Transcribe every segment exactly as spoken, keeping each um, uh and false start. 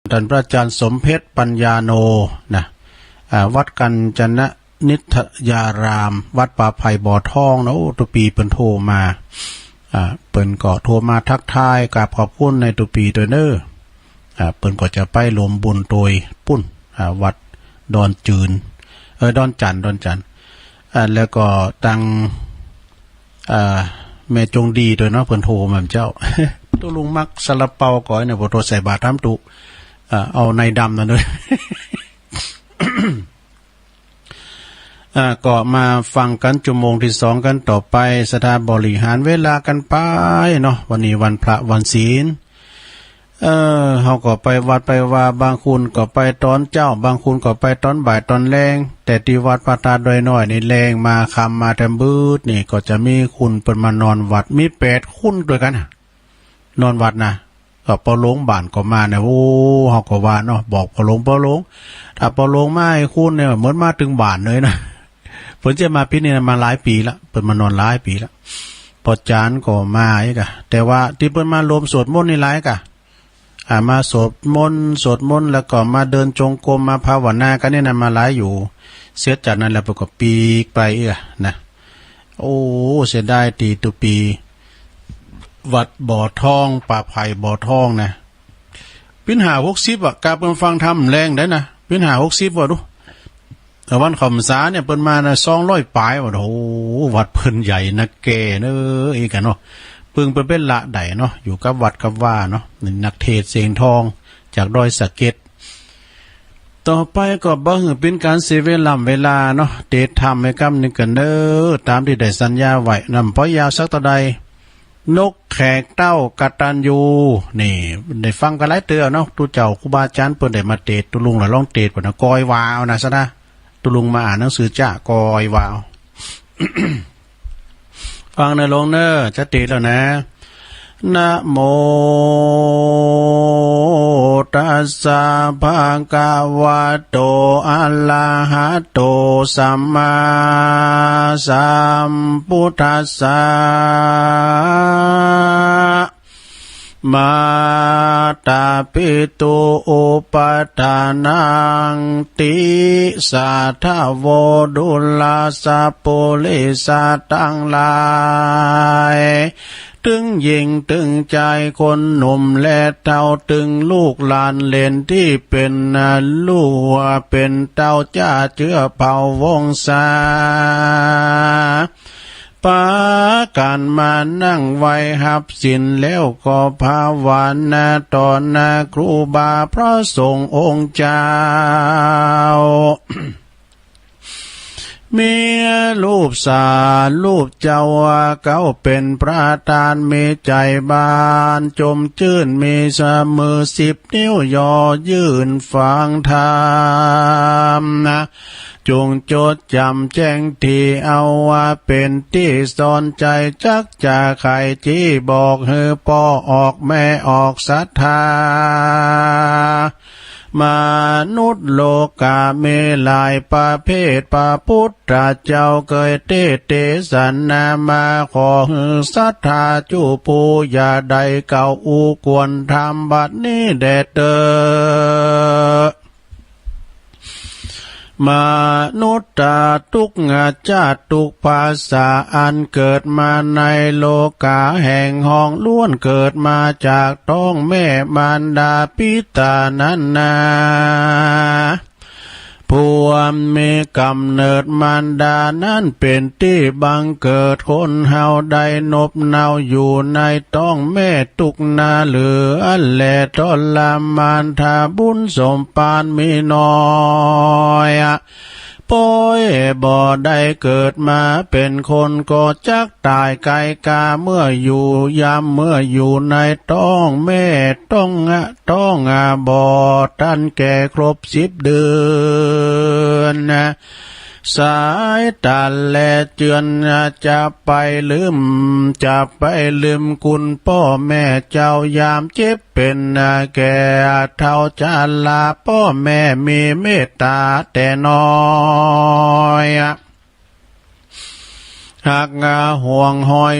ต้านพระอาจารย์สมเพชรปัญญาโนนะ อ่า วัดกัญจนนิตยาราม วัดป่าไผ่บ่อทองนะ โอ้ ตุ๊ปีเปิ้นโทรมา อ่า เปิ้นก็โทรมาทักทาย กราบขอบคุณในตุ๊ปีตวยเน้อ อ่า เปิ้นก็จะไปรวมบุญตวยปุ้น อ่า วัดดอนจืน เออ ดอนจันทน์ ดอนจันทน์ อ่า แล้วก็ตัง อ่า แม่จงดีตวยเนาะ เปิ้นโทรมาเจ้า ตุ๊ลุงมักซาลาเปาก่อเนี่ย บ่โทรใส่บาตรทำตุ๊ อ่า เอาในดำนั่นเน้อ อ่า ก็มาฟังกั๋นจั่วโมงตี้สองกั๋นต่อไป ศรัทธาบริหารเวลากั๋นไปเนาะ วันนี้วันพระวันศีล เออ เฮาก็ไปวัดไปวา บางคนก็ไปต๋อนเจ๊า บางคนก็ไปต๋อนบ่ายต๋อนแลง แต่ตี้วัดพระธาตุดอยน้อยนี่แลงมาค่ำมาแถมบึดนี่ ก็จะมีคนเปิ้นมานอนวัด มีแปดคนตวยกั๋นน่ะ นอนวัดนะ ก็ปอหลวงบ้านก็มาเนี่ย โอ้ เฮาก็ว่าเนาะ บอกปอหลวง ปอหลวง ถ้าปอหลวงมาอีกคนเนี่ย เหมือนมาตึงบ้านเลยนะ เปิ้นจะมาปี๋นี้นะ มาหลายปี๋ละ เปิ้นมานอนหลายปี๋ละ ปอจ๋ารย์ก็มาอีกอะ แต่ว่าตี้เปิ้นมารวมสวดมนต์นี่หลายกะ อ่า มาสวดมนต์ สวดมนต์แล้วก็มาเดินจงกรม มาภาวนากั๋นเนี่ยนะ มาหลายอยู่ เสียจากนั้นแล้วเปิ้นก็ปีกไปเอื้อนะ โอ้ เสียดายตี้ตุ๊ปี วัดบ่อทอง ป่าไผ่บ่อทองนะ เป๋นห้าหกสิบอะ กาเปิ้นฟังธรรมแลงได้นะ เป๋นห้าหกสิบว่ะดู แต่วันเข้าพรรษาเนี่ยเปิ้นมานะ สองร้อยป๋ายว่ะ โอ้ วัดเปิ้นใหญ่นักแก่เน้อ อีกอะเนาะ เปิ้นเป๋นละใดเนาะ อยู่กับวัดกับวาเนาะ นี่นักเทศน์เสียงทอง จากดอยสะเก็ด ต่อไปก็บ่หื้อเป๋นก๋านเสียเวล่ำเวลาเนาะ เตรียมธรรมไว้กำนึ่งกั๋นเน้อ ต๋ามตี้ได้สัญญาไว้ นำปอยยาวสักเต้าใด นกแขกเต้ากตัญญู นี่ ได้ฟังกั๋นหลายเตื้อเนาะ ตุ๊เจ้าครูบาอาจ๋ารย์เปิ้นได้มาเตรียม ตุ๊ลุงละลองเตรียมก่อนนะ กอยวาวนะ ศรัทธา ตุ๊ลุงมาอ่านหนังสือจ้า กอยวาว ฟังเน้อหลวงเน้อ จะเตรียมแล้วนะ นะโมตัสสะ ภะคะวะโต อะระหะโต สัมมาสัมพุทธัสสะ มาตาปิตุอุปัฏฐานัง ติสาทะโว ดูราสะปุริสะตังหลาย ตึงญิงตึงจายคนหนุ่มและเฒ่า ตึงลูกหลานเหลนตี้เป๋นลูกเป๋นเต้า จ้าเจื้อเผ่าวงศา ปากั๋นมานั่งไหว้ฮับศีล แล้วก็ภาวนาต่อหน้าครูบาพระสงฆ์องค์เจ้า มีรูปสารูปเจ้า เก๊าเป๋นประธาน มีใจ๋บานจมจื้น มีสะมือสิบนิ้ว ย่อยื่นฟังธรรมนะ จงจดจ๋ำแจ้งดี เอาว่าเป๋นตี้สอนใจ๋ จักจะไขจี้บอกหื้อป้อออกแม่ออกศรัทธา มนุษย์โลกามีหลายประเภท พระพุทธเจ้าเกยเตสนามา ขอหื้อศรัทธาจุผู้อย่าได้เก่า อู้ควรธรรมบัดนี้แด่เต๊อะ มนุษย์ทุกชาติทุกภาษา อันเกิดมาในโลกาแห่งห้อง ล้วนเกิดมาจากต๊องแม่มารดาปิตานั้นนา ผู้มีก๋ำเนิดมารดานั้นเป๋นตี้บังเกิด คนเฮาได้หนบเนาอยู่ในต๊องแม่ตุ๊กนาเหลือแล ทรมาน ถ้าบุญสมปานมีน้อย ปอยบ่ได้เกิดมาเป๋นคน ก็จักต๋ายไกลกา เมื่ออยู่ยามเมื่ออยู่ในต๊องแม่ ต๊องอะต๊องอะบ่ตันแก่ครบสิบเดือนนะ สายต๋าแลเจือน จะไปลืม จะไปลืมคุณป้อแม่เจ้า ยามเจ็บเป๋นแก่เฒ่าชรา ป้อแม่มีเมตต๋าแต่น้อย อะ หากห่วงห้อย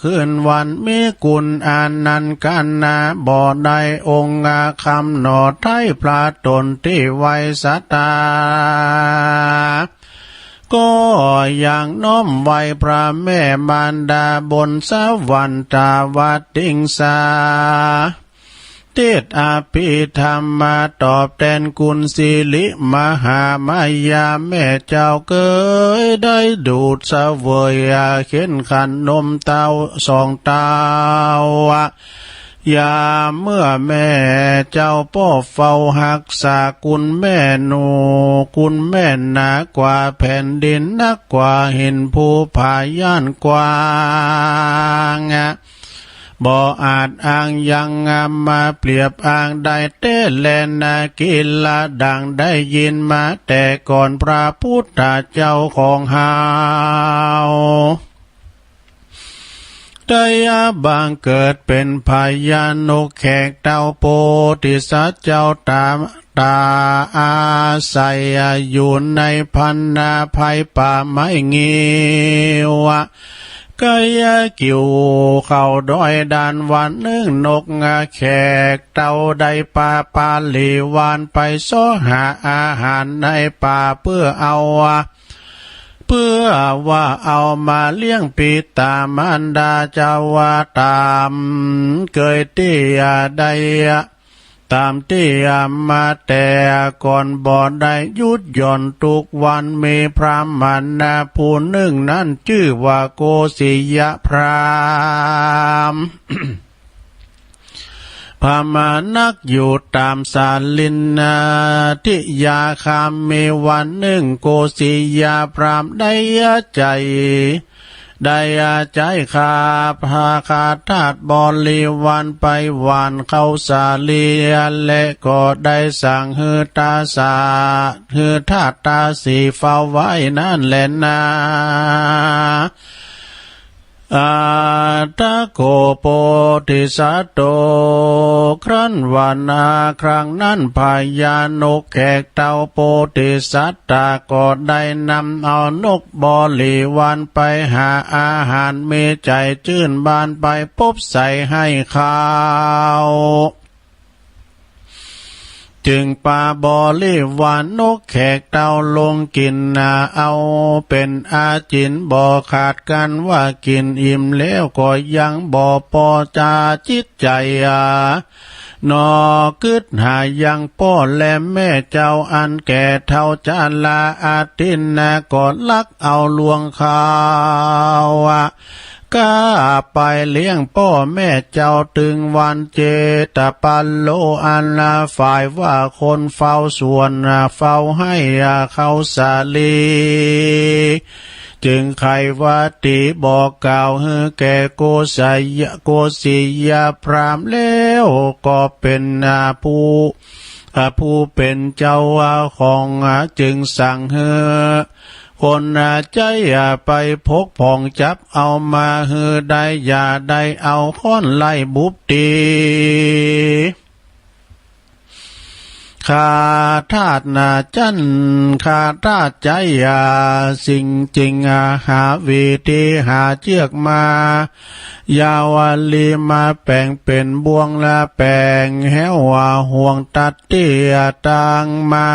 คืนวัน มีกุณอานันต์กัณหาบ่ได้ องค์คำหนอไท้พระต๋นตี้ไว้ศรัทธา ก็ยังน้อมไหว้พระแม่มารดาบนสวรรค์ตาวติงสา เทศน์อภิธรรมมาตอบแตนคุณสิริมหามายา แม่เจ้าเกยได้ดูดเสวยเข็นขันนมเต้าสองเต้า ยามเมื่อแม่เจ้าป้อเฝ้าฮักษาคุณแม่หนู คุณแม่หนากว่าแผ่นดิน นักกว่าหินภูผาย่านกว้าง บ่อาจอ้างยังมาเปรียบอ้างได้แต๊แลนา กี๋ละดังได้ยินมาแต่ก่อน พระพุทธเจ้าของเฮา ได้บังเกิดเป๋นพญานกแขกเต้าโพธิสัตว์เจ้าต๋า ต๋าอาศัยอยู่ในพรรณาไพรป่าไม้งิ้ว ใก้กิ่วเขาดอยดาน วันนึ่งนกแขกเต้าได้ปาปาลีวานไปเซาะหาอาหารในป่า เปื้อเอา เปื้อว่าเอามาเลี้ยงปิต๋ามารดาเจ้าว่าต๋าม เกยตี้ได้ ต๋ามตี้มาแต่ก่อนบ่ได้หยุดหย่อน ตุ๊กวันมีพราหมณะผู้นึ่งนั้นจื้อว่าโกสิยพราหมณ์ พำนักอยู่ต๋ามสาลินทิยาคาม มีวันนึ่งโกสิยพราหมณ์ได้ใจ๋ ได้ใจ๋ข้าพระคาทาสบริวารไปหว่านข้าวสาลี และก็ได้สั่งหื้อตาสา หื้อทาสตาสีเฝ้าไว้นั้นแลนา อัตถโข โพธิสัตโต ครั้นว่านาครั้งนั้น พญานกแขกเต้าโพธิสัตตาก็ได้นำเอานกบริวารไปหาอาหาร มีใจ๋จื้นบานไปปบใสให้เขา จึงปาบริวารนกแขกเต้าลงกิ๋นนา เอาเป๋นอาจิ๋นบ่ขาดกั๋น ว่ากิ๋นอิ่มแล้วก็ยังบ่ปอจาจิตใจ๋ นอกึ๊ดหายังป้อและแม่เจ้าอันแก่เฒ่าจาราอาทินนา ก็ลักเอาลวงเขา ก้าไปเลี้ยงป้อแม่เจ้า ตึงวันเจตปัลโล อันฝ่ายว่าคนเฝ้าสวนเฝ้าไฮ่ข้าวสาลี จึงไขวาตีบอกกล่าวหื้อแก่โกศย โกสิยพราหมณ์แล้ว ก็เป๋นผู้ ผู้เป๋นเจ้าของ จึงสั่งหื้อ คนใจ๊ไปปกป้องจับเอามาหื้อได้ อย่าได้เอาค้อนไล่บุบตี๋ ข้าทาสนาจั้น ข้าทาสใจ๊สิ่งจริง หาวิธีหาเจื้อกมา ยาวลีมาแป๋งเป๋นบ่วงและแป๋งแห้วห่วงตัดเตี้ยตางมา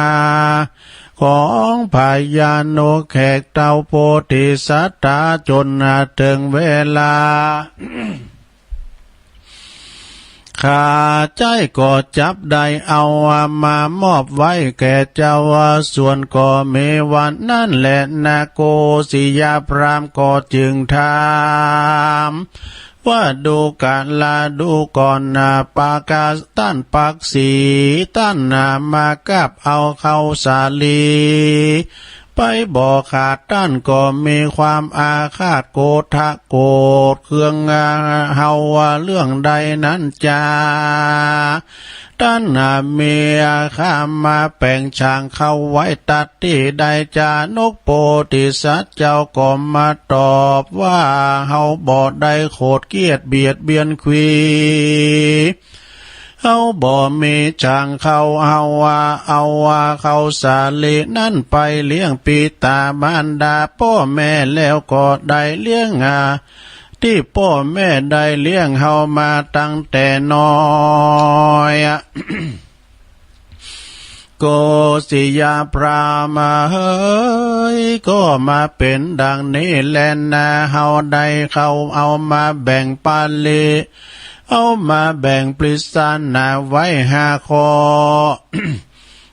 ของพญานกแขกเต้าโพธิสัตตาจ๋นเถิงเวลา ข้าใจ๊ก็จับได้เอามามอบไว้แก่เจ้า ส่วนก็มีวันนั้นแลนา โกสิยพราหมณ์ก็จึงถาม ว่าดูกาละดูก่อนนา ปากาต้านปักสีต้านนา มากับเอาข้าวสาลี ไปบ่ขาด ต้านก็มีความอาฆาตโกธะโกรธเคืองเฮาเรื่องใดนั้นจา ต้านมีข้ามาแป๋งฉางเข้าไว้ตัดตี้ใดจา นกโพธิสัตว์เจ้าก็มาตอบว่า เฮาบ่ได้โขดเคียดเบียดเบียนควี น เฮาบ่มีจ๋างข้าว เฮาว่าเอาว่าข้าวสาลีนั้นไปเลี้ยงปิต๋ามารดาป้อแม่แล้วก็ได้เลี้ยง อา ตี้ป้อแม่ได้เลี้ยงเฮามาตั้งแต่น้อย โกสิยพราหมณ์เฮย ก็มาเป๋นดังนี้แลนา เฮาได้ข้าวเอามาแบ่งปาลี เอามาแบ่งปริศนาไว้ห้าข้อ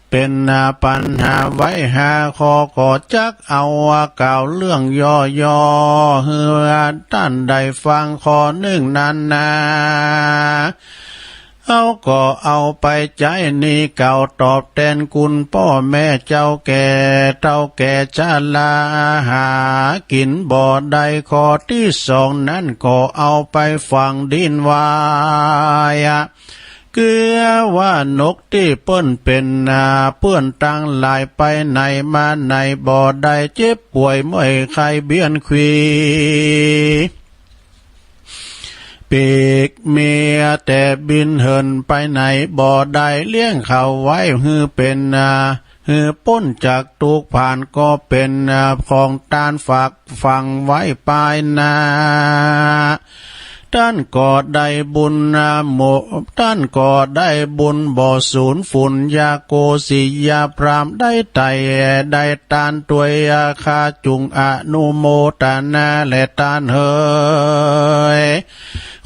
เป๋นปัญหาไว้ห้าข้อ ก็จักเอาว่ากล่าวเรื่องย่อๆ หื้อต้านได้ฟัง ข้อนึ่งนั้นนา เฮาก็เอาไปใจ๊หนี้เก่า ตอบแตนคุณป้อแม่เจ้าแก่ เฒ่าแก่ชรา หากิ๋นบ่ได้ ข้อตี้สองนั้นก็เอาไปฝังดินไว้ เกือว่านกตี้เปิ้นเป๋นนา เปื้อนตังหลายไปไหนมาไหนบ่ได้ เจ็บป่วยเมื่อยไข้เบียนขวี ปีกเมียแต่บินเหินไปไหนบ่ได้ เลี้ยงเขาไว้หื้อเป๋นนา หื้อป๊นจากตุ๊กข์ผ่านก็เป๋นนา ของต้านฝากฝังไว้ปายหน้า ต้านก็ได้บุญนาโม ต้านก็ได้บุญบ่สูญฝุนยา โกสิยพราหมณ์ได้ไถ่ได้ตานตวยอาคา จุ่งอนุโมตนาแลต้านเฮย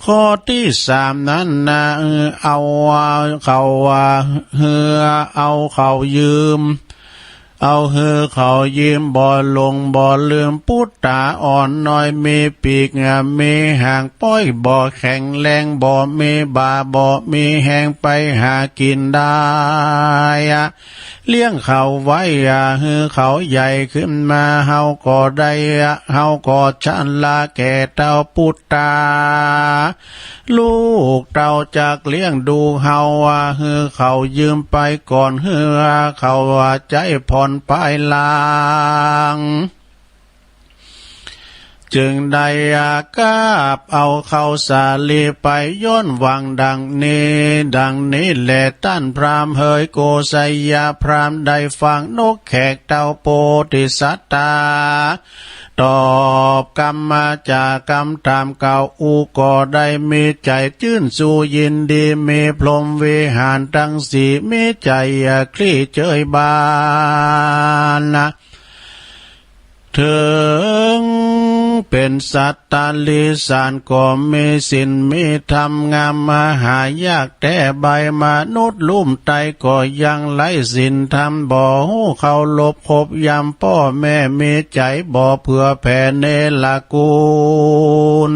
ข้อตี้สามนั้นนา เอาว่าเขาว่า หื้อเอาเขายืม เอาหื้อเขายืมบ่หลงบ่ลืม ปุตตาอ่อนน้อยมีปีกมีหาง ป้อยบ่แข็งแรง บ่มีบ่า บ่มีแฮงไปหากิ๋นได้ เลี้ยงเขาไว้อย่าหื้อเขาใหญ่ขึ้นมา เฮาก็ได้ เฮาก็ชราแก่เฒ่า ปุตตา ลูกเต้าจักเลี้ยงดูเฮา หื้อเขายืมไปก่อน หื้อเขาใจ๊ผ่อนปายหลัง จึงได้กราบเอาข้าวสาลีไป ย้อนหวังดังนี้ ดังนี้แลต้านพราหมณ์เฮย โกสิยพราหมณ์ได้ฟังนกแขกเต้าโพธิสัตว์ตอบกำมาจากกำถามเก่า อู้ก็ได้มีใจ๋จื้นชูยินดี มีพรหมวิหารตังสี่ มีใจ๋คลี่เจยบาน เถิงเป๋นสัตว์ตาลีสารก็มีศีลมีธรรมงาม มหายากแต๊ ใบมนุษย์ลุ่มไต้ก็ยังไร้ศีลธรรม บ่ฮู้เคารพคบยำป้อแม่ มีใจ๋บ่เผื่อแผ่เนรคุณ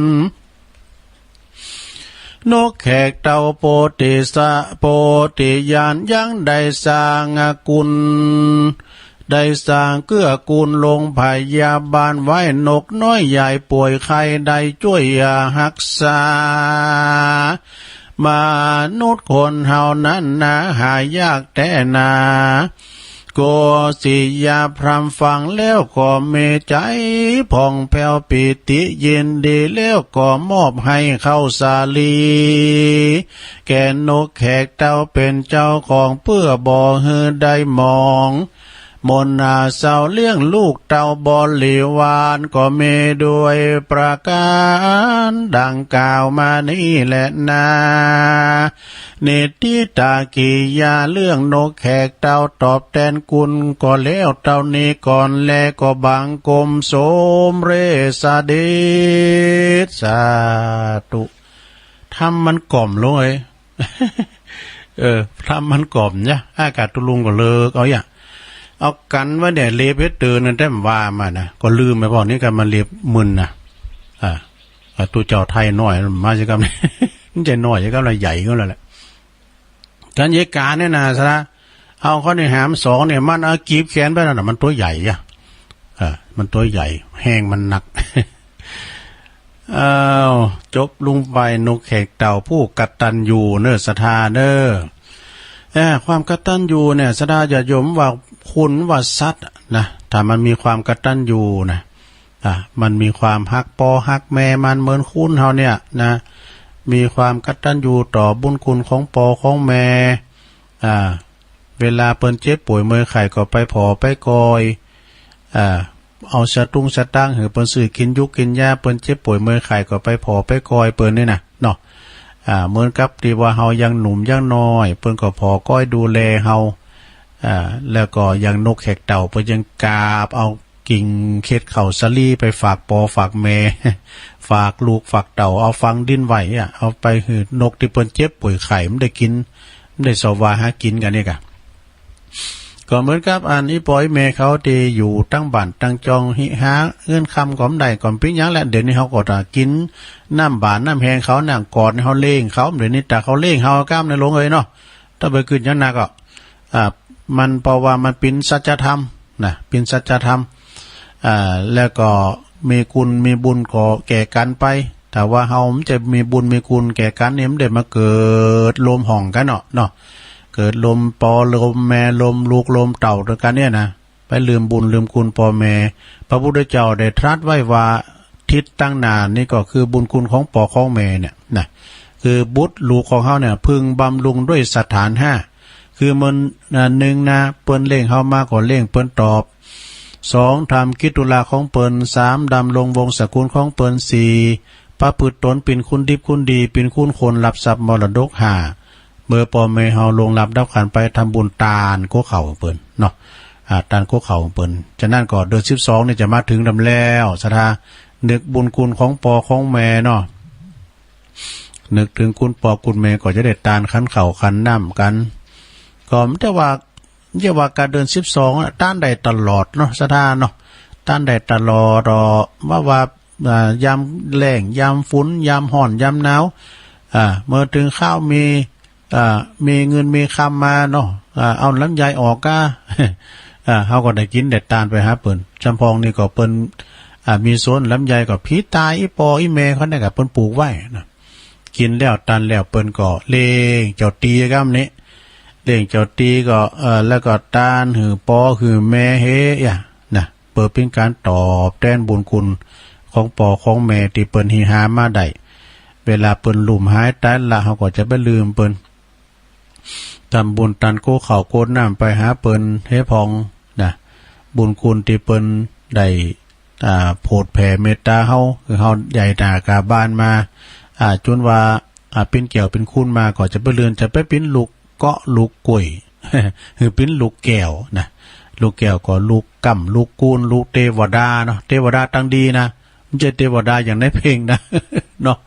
นกแขกเต้าโพธิสะ โพธิญาณยังได้สร้างกุณ ได้สร้างเกื้อกูลโรงพยาบาลไว้ นกน้อยใหญ่ป่วยไข้ได้จ้วยยาฮักษา มนุษย์คนเฮานั้นนาหายากแต๊นา โกสิยพราหมณ์ฟังแล้วก็มีใจ๋ผ่องแผ้วปีติยินดี แล้วก็มอบหื้อข้าวสาลี แก่นกแขกเต้าเป๋นเจ้าของ เปื้อบ่หื้อได้หมองหม่นหน้าเศร้า เลี้ยงลูกเต้าบริวารก็มีด้วยประก๋านดังกล่าวมานี้แลนา นิทธิตากิริยาเรื่องนกแขกเต้าตอบแตนคุณก็แล้วเต้านี้ก่อน และก็บังคมสมเร็จเสด็จ สาธุ ธรรมมันกล่อมลงเอ้ย เออ ธรรมมันกล่อมเนี่ย อากาศตุลุงก็เลิกเอาอย่า เอากั๋นไว้เนี่ย เลียบเฮ็ดเตือนกันแต๊มว่ามานะ ก็ลืมไป พอนี้ก็มาเลียบมึนนะ อ่า อ่า ตุ๊เจ้าไทยน้อย มาสิครับ มันจะน้อยสิครับ ละใหญ่ก็แล้วแหละ กัญญิกาเนี่ยนะ สาระ เอาข้อนี้หามสองเนี่ย มันเอากีบแขนไปแล้วนะ มันตั๋วใหญ่อะ อ่า มันตั๋วใหญ่ แฮงมันหนัก อ้าว จบลงไปนกแขกเต้าผู้กตัญญูเน่อ ศรัทธาเน่อ เอ้อ ความกตัญญูเนี่ย ศรัทธาญาติโยมว่าคนว่าสัตว์นะ ถ้ามันมีความกตัญญูนะ อ่ะ มันมีความฮักป้อฮักแม่มันเหมือนคนเฮาเนี่ยนะ มีความกตัญญูต่อบุญคุณของป้อของแม่ อ่า เวลาเปิ้นเจ็บป่วยเมื่อยไข้ก็ไปผ่อไปกอย อ่า เอาสตุ้งสตางค์หื้อเปิ้นซื้อกิ๋นยุกกิ๋นยา เปิ้นเจ็บป่วยเมื่อยไข้ก็ไปผ่อไปกอยเปิ้นนี่นะเนาะ อ่า เหมือนกับตี้ว่าเฮายังหนุ่มยังน้อย เปิ้นก็ผ่อกอยดูแลเฮา อ่า แล้วก็อย่างนกแขกเต่า เปิ้นยังกาบเอากิ่งเข็ดเข้าสาลีไปฝากป้อฝากแม่ ฝากลูกฝากเต้า เอาฝังดินไว้อะ เอาไปหื้อนกตี้เปิ้นเจ็บป่วยไข้ มันได้กิ๋น มันได้เสาะวาหากิ๋นกั๋นนี่กะ ก็เหมือนกับอันอี้ป้ออี้แม่เขาตี้อยู่ตังบ้านตังจองหิหาเงินคำก็บ่ได้ ก็บ่เป๋นหยังแหละ เดี๋ยวนี้เฮาก็ตากิ๋นน้ำบานน้ำแฮงเขา น้ำกอดเฮาเลี้ยงเขา เดี๋ยวนี้ตาเขาเลี้ยงเฮาก้ามในหลวงเอยเนาะ ถ้าไปกึ๊ดหยังนักก็ อ่า มันเพราะว่ามันเป๋นสัจธรรมนะ เป๋นสัจธรรม อ่า แล้วก็มีกุณมีบุญก็แก่กั๋นไป ถ้าว่าเฮาบ่ใจ้มีบุญมีกุณแก่กั๋นนี่ มันได้มาเกิดลมห่องกั๋นเนาะ เนาะ เกิดลมป้อลมแม่ลมลูกลมเต้าตวยกั๋นเนี่ยนะ ไปลืมบุญลืมคุณป้อแม่ พระพุทธเจ้าได้ตรัสไว้ว่า ทิศตังหน้านี่ก็คือบุญคุณของป้อของแม่เนี่ยนะ คือบุตรลูกของเฮาเนี่ย พึงบำรุงด้วยสถานห้า คือมัน อ่า หนึ่งนะ เปิ้นเลี้ยงเฮามาก็เลี้ยงเปิ้นตอบ สอง ทำกิจธุระของเปิ้น สาม ดำรงวงศกุลของเปิ้น สี่ ประพฤติตนเป๋นคนดิบคนดี เป๋นคนคนรับทรัพย์มรดก ห้า เมื่อป้อแม่เฮาล่วงลับดับขันธ์ไป ทำบุญตานกั๋วข้าวของเปิ้นเนาะ อ่า ตานกั๋วข้าวของเปิ้น ฉะนั้นก็เดือนสิบสองนี่จะมาเถิงดำแล้ว ศรัทธา นึกบุญคุณของป้อของแม่เนาะ นึกเถิงคุณป้อคุณแม่ก็จะได้ตานขันข้าวขันน้ำกั๋น ก็บ่ใจ้ว่า บ่ใจ้ว่าก๋าเดือนสิบสองอะ ตานได้ตลอดเนาะ ศรัทธาเนาะ ตานได้ตลอด อ่อ ว่าว่า อ่า ยามแล้ง ยามฝน ยามฮ้อน ยามหนาว อ่า เมื่อเถิงคราวมี อ่า มีเงินมีคำมาเนาะ อ่า เอาลำไยออกกา อ่า เฮาก็ได้กิ๋นได้ตานไปหาเปิ้น จำพองนี่ก็เปิ้น อ่า มีสวนลำไยก็ผีตาย อี้ป้ออี้แม่เขาเนี่ยก็เปิ้นปลูกไว้นะ กิ๋นแล้วตานแล้วเปิ้นก็เล่งเจ้าตี้กำนี้ เล่งเจ้าตี้ก็ เอ่อ แล้วก็ตานหื้อป้อหื้อแม่เฮยะนะ เปื้อเป๋นก๋านตอบแตนบุญคุณของป้อของแม่ตี้เปิ้นหิหามาได้ เวลาเปิ้นลุ่มหายต๋ายละ เฮาก็จะไปลืมเปิ้น ทำบุญตานกั๋วข้าวกั๋วน้ำไปหาเปิ้นเฮยพ่องนะ บุญคุณตี้เปิ้นได้ อ่า โผดแผ่เมตต๋าเฮา คือเฮาใหญ่หน้ากาบานมา อ่า จ๋นว่า อ่า เป๋นแก้วเป๋นคูนมา ก็จะไปเลื่อน จะไปเป๋นลูกเก๊าะลูกก๊วย คือเป๋นลูกแก้วนะ ลูกแก้วก็ลูกก้ำลูกกูน ลูกเตวดาเนาะ เตวดาตังดีนะ บ่ใจ้เตวดาอย่างในเพลงนะ เนาะ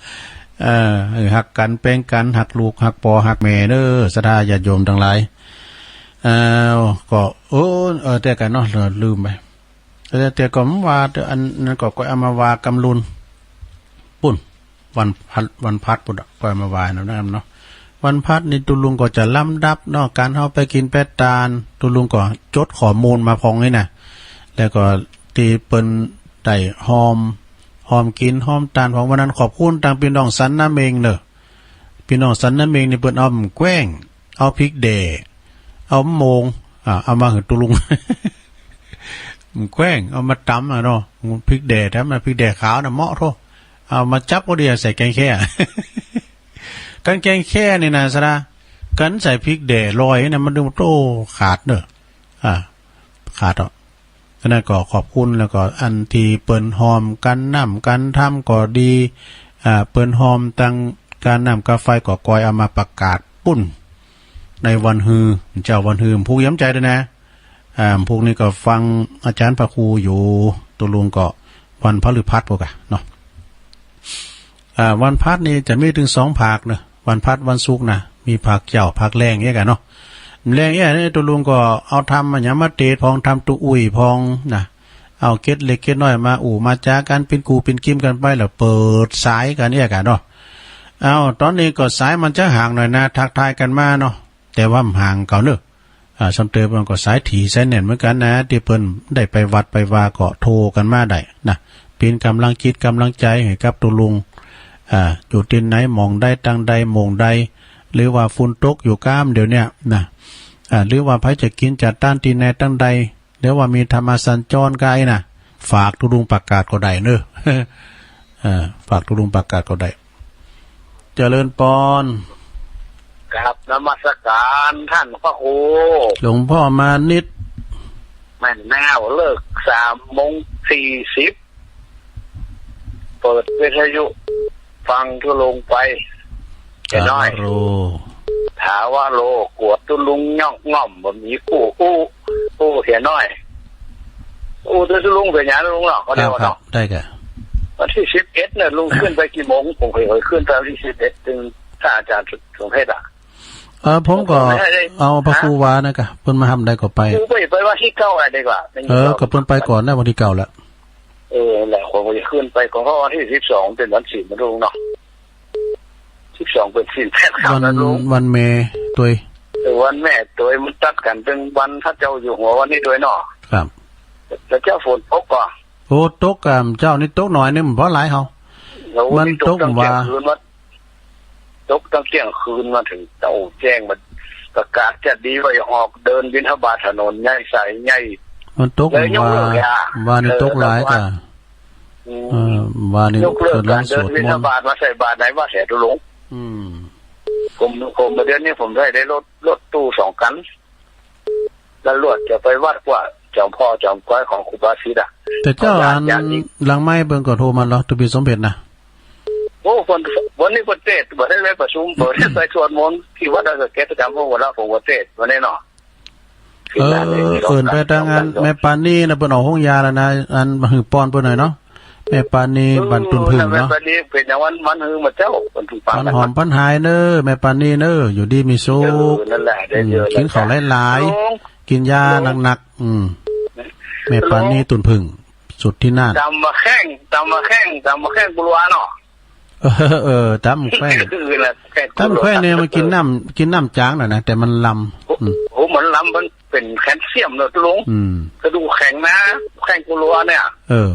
เอ่อ ฮักกั๋นแป๋งกั๋น ฮักลูกฮักป้อฮักแม่เด้อ ศรัทธาญาติโยมตังหลาย เอ่อ ก็ โอ้ เออ แต่กั๋นเนาะ ลืมไป แต่ แต่ก็บ่ว่า แต่อันนั้นก็ ก็เอามาว่ากำลุน ปุ้น วันพฤ- วันพฤหัสปุ้นอะ ก็เอามาว่านะเนาะ วันพฤหัสนี่ตุ๊ลุงก็จะลำดับเนาะ ก๋านเฮาไปกิ๋นไปตาน ตุ๊ลุงก็จดข้อมูลมาพ่องนี่นะ แล้วก็ตี้เปิ้นได้ฮ่อม ฮ่อมกิ๋นฮ่อมตานพ่อง วันนั้นขอบคุณตังปี้น้องสันนาเม็งเนาะ ปี้น้องสันนาเม็งนี่เปิ้นเอาหม่ำแกว้ง เอาพริกแด่ เอามะโมง อ่า เอามาหื้อตุ๊ลุง หม่ำแกว้ง เอามาต๋ำอะเนาะ พริกแด่ แถมพริกแด่ขาวน่ะเหมาะโธ่ เอามาจั๊บพอดีใส่แกงแค่ กั๋นแกงแค่นี่นะศรัทธา กั๋นใส่พริกแด่ลอยนะ มันดูโธ่ขาดเนาะ อ่า ขาดอ่ะ อันนั้นก็ขอบคุณ แล้วก็อันตี้เปิ้นฮ่อมก๋านน้ำก๋านธรรมก็ดี อ่า เปิ้นฮ่อมตังก๋านน้ำก๋านไฟก็กอยเอามาประกาศปุ้น ในวันฮือ เจ้าวันฮือ พุกย้ำใจ๋ตวยนะ อ่า พุกนี้ก็ฟังอาจ๋ารย์พระครูอยู่ ตุ๊ลุงก็วันพฤหัสพุ้นกะเนาะ อ่า วันพฤหัสนี่จะมีเถิงสองภาคเนาะ วันพฤหัสวันศุกร์นะ มีภาคเจ๊าภาคแลงเอี้ยกะเนาะ แลงเอี้ยนี่ตุ๊ลุงก็เอาธรรมอะหยังมาเตสน์พ่อง ธรรมตุ๊อุ้ยพ่องนะ เอาเกร็ดเล็กเกร็ดน้อยมาอู้มาจ๋ากั๋น เป๋นกู้เป๋นกิมกั๋นไป แล้วเปิดสายกั๋นเอี้ยกะเนาะ เอา ต๋อนนี้ก็สายมันจะห่างหน่อยนะ ทักทายกั๋นมาเนาะ แต่ว่าบ่ห่างเก่าเนาะ อ่า ซ้ำเติมมันก็สายถี่สายแน่นเหมือนกั๋นนะ ตี้เปิ้นได้ไปวัดไปวาก็โทรกั๋นมาได้นะ เป๋นก๋ำลังจิตก๋ำลังใจ๋หื้อกับตุ๊ลุง อ่า อยู่ตี้ไหน หม่องใด ตังใด โมงใด หรือว่าฝนตกอยู่ก้ามเดี๋ยวเนี้ยนะ อ่า หรือว่าใผจะกิ๋นจะตานตี้ไหนตังใด หรือว่ามีธรรมสัญจรก็ได้นะ ฝากตุ๊ลุงประกาศก็ได้เนาะ อ่า ฝากตุ๊ลุงประกาศก็ได้ เจริญปอน กราบนมัสการต้านพระครู หลวงป้อมานิต แม่นแล้ว เลิกสามโมงสี่สิบ เปิดวิทยุฟังตุ๊ลุงไป เหียน้อย ถาวโร ถาวโร กวดตุ๊ลุงย่องง่อม บ่มีกู้อู้ อู้เหียน้อย อู้ตุ๊ลุงเป๋นหยังตุ๊ลุงเนาะ เขาเรียกว่า ครับ เนาะ ได้ก่ะ วันตี้สิบเอ็ดเนี่ย ลุงขึ้นไปกี่โมง ผมเคยขึ้นไปวันตี้สิบเอ็ด ตึงท่านอาจารย์สมเพชรอะ เออ ผมก็ ผมไม่ได้ เอาพระครู ฮะ วานะก่ะ เปิ้นมาฮับได้ก็ไป กูไป ไปวันตี้เก้าอะดีกว่า เออ ก็เปิ้นไปก่อนนะ วันตี้เก้าละ เออ แหละ ผมก็จะขึ้นไปก่อน เพราะวันตี้สิบสองเป๋นวันศีลนะลุงเนาะ สิบสองเป๋นศีลแปดค่ำนะลุง วันแม่ตวย เออ วันแม่ตวยมันตัดกั๋นเป๋นวันพระเจ้าอยู่หัววันนี้ตวยเนาะ ครับ แล้วเจ้าฝนตกก่อ โอ้ ตกก่ะ เจ้านี่ตกหน่อยนึ่ง บ่หลายเฮา แล้ว มันตก ตกตั้งเตี้ยงคืนมา ตกตั้งเตี้ยงคืนมาเถิงเต้าแจ้ง มันประกาศจะดีไว้ออกเดินบิณฑบาตถนนใหญ่สายใหญ่ มันตก เลยยกเลิก ว่า อ่ะ ว่านี่ เออ ตกหลายก่ะ อืม เออ ว่านี่ ยกเลิกก๋านเดินบิณฑบาตมาใส่บาตรในวัดแสนตุลง อืม ผม ผม เดี๋ยวนี้ผมได้ ได้รถ รถตู้สองคัน ตำรวจจะไปวัดกว้า จอมพ่อจอมก้อยของครูบาสิทธิ์อะ แต่เจ้า เขาอยาก อัน อยากอีก หลังไมค์เปิ้นก็โทรมาแล้ว ตุ๊ปีสมเพชรนะ โอ้ วัน วันนี้เปิ้นเตศน์ บ่ได้ไปประชุม บ่ได้ไปสวดมนต์ที่วัดดอยสะเก็ด ประจำพระหัวหน้าผมก็เตศน์วันนี้เนาะ เออ เอิ้นไปตางอัน แม่ปานีนะ เปิ้นออกโฮงยาแล้วนะ อันหื้อปอนเปิ้นหน่อยเนาะ แม่ปานี เออ บ้านตุ่นผึ้งเนาะ แม่ปานีเป๋นอย่างวัน วันหื้อมาเจ้า วันผึ้งปาน วันหอมวันหายเน้อ แม่ปานีเน้อ อยู่ดีมีสุข เออ นั่นแหละ ได้ อืม เจอ กิ๋นข้าวหลายๆ ลุง กิ๋นยาหนักๆ อืม แม่ปานี ลุง ตุ่นผึ้ง สุดที่นาฏ ตำบักแข้ง ตำบักแข้ง ตำบักแข้งกุลวาเนาะ เออ เออ ตำบักแข้ง คือแหละ แข้งกุลวา ตำบักแข้งเนี่ยมันกิ๋นน้ำ กิ๋นน้ำจ๋างหน่อยนะ แต่มันลำ โอ้ อืม โอ้ มันลำ มันเป๋นแคลเซียมเนาะลุง อืม กระดูกแข็งนะ แข้งกุลวาเนี่ย เออ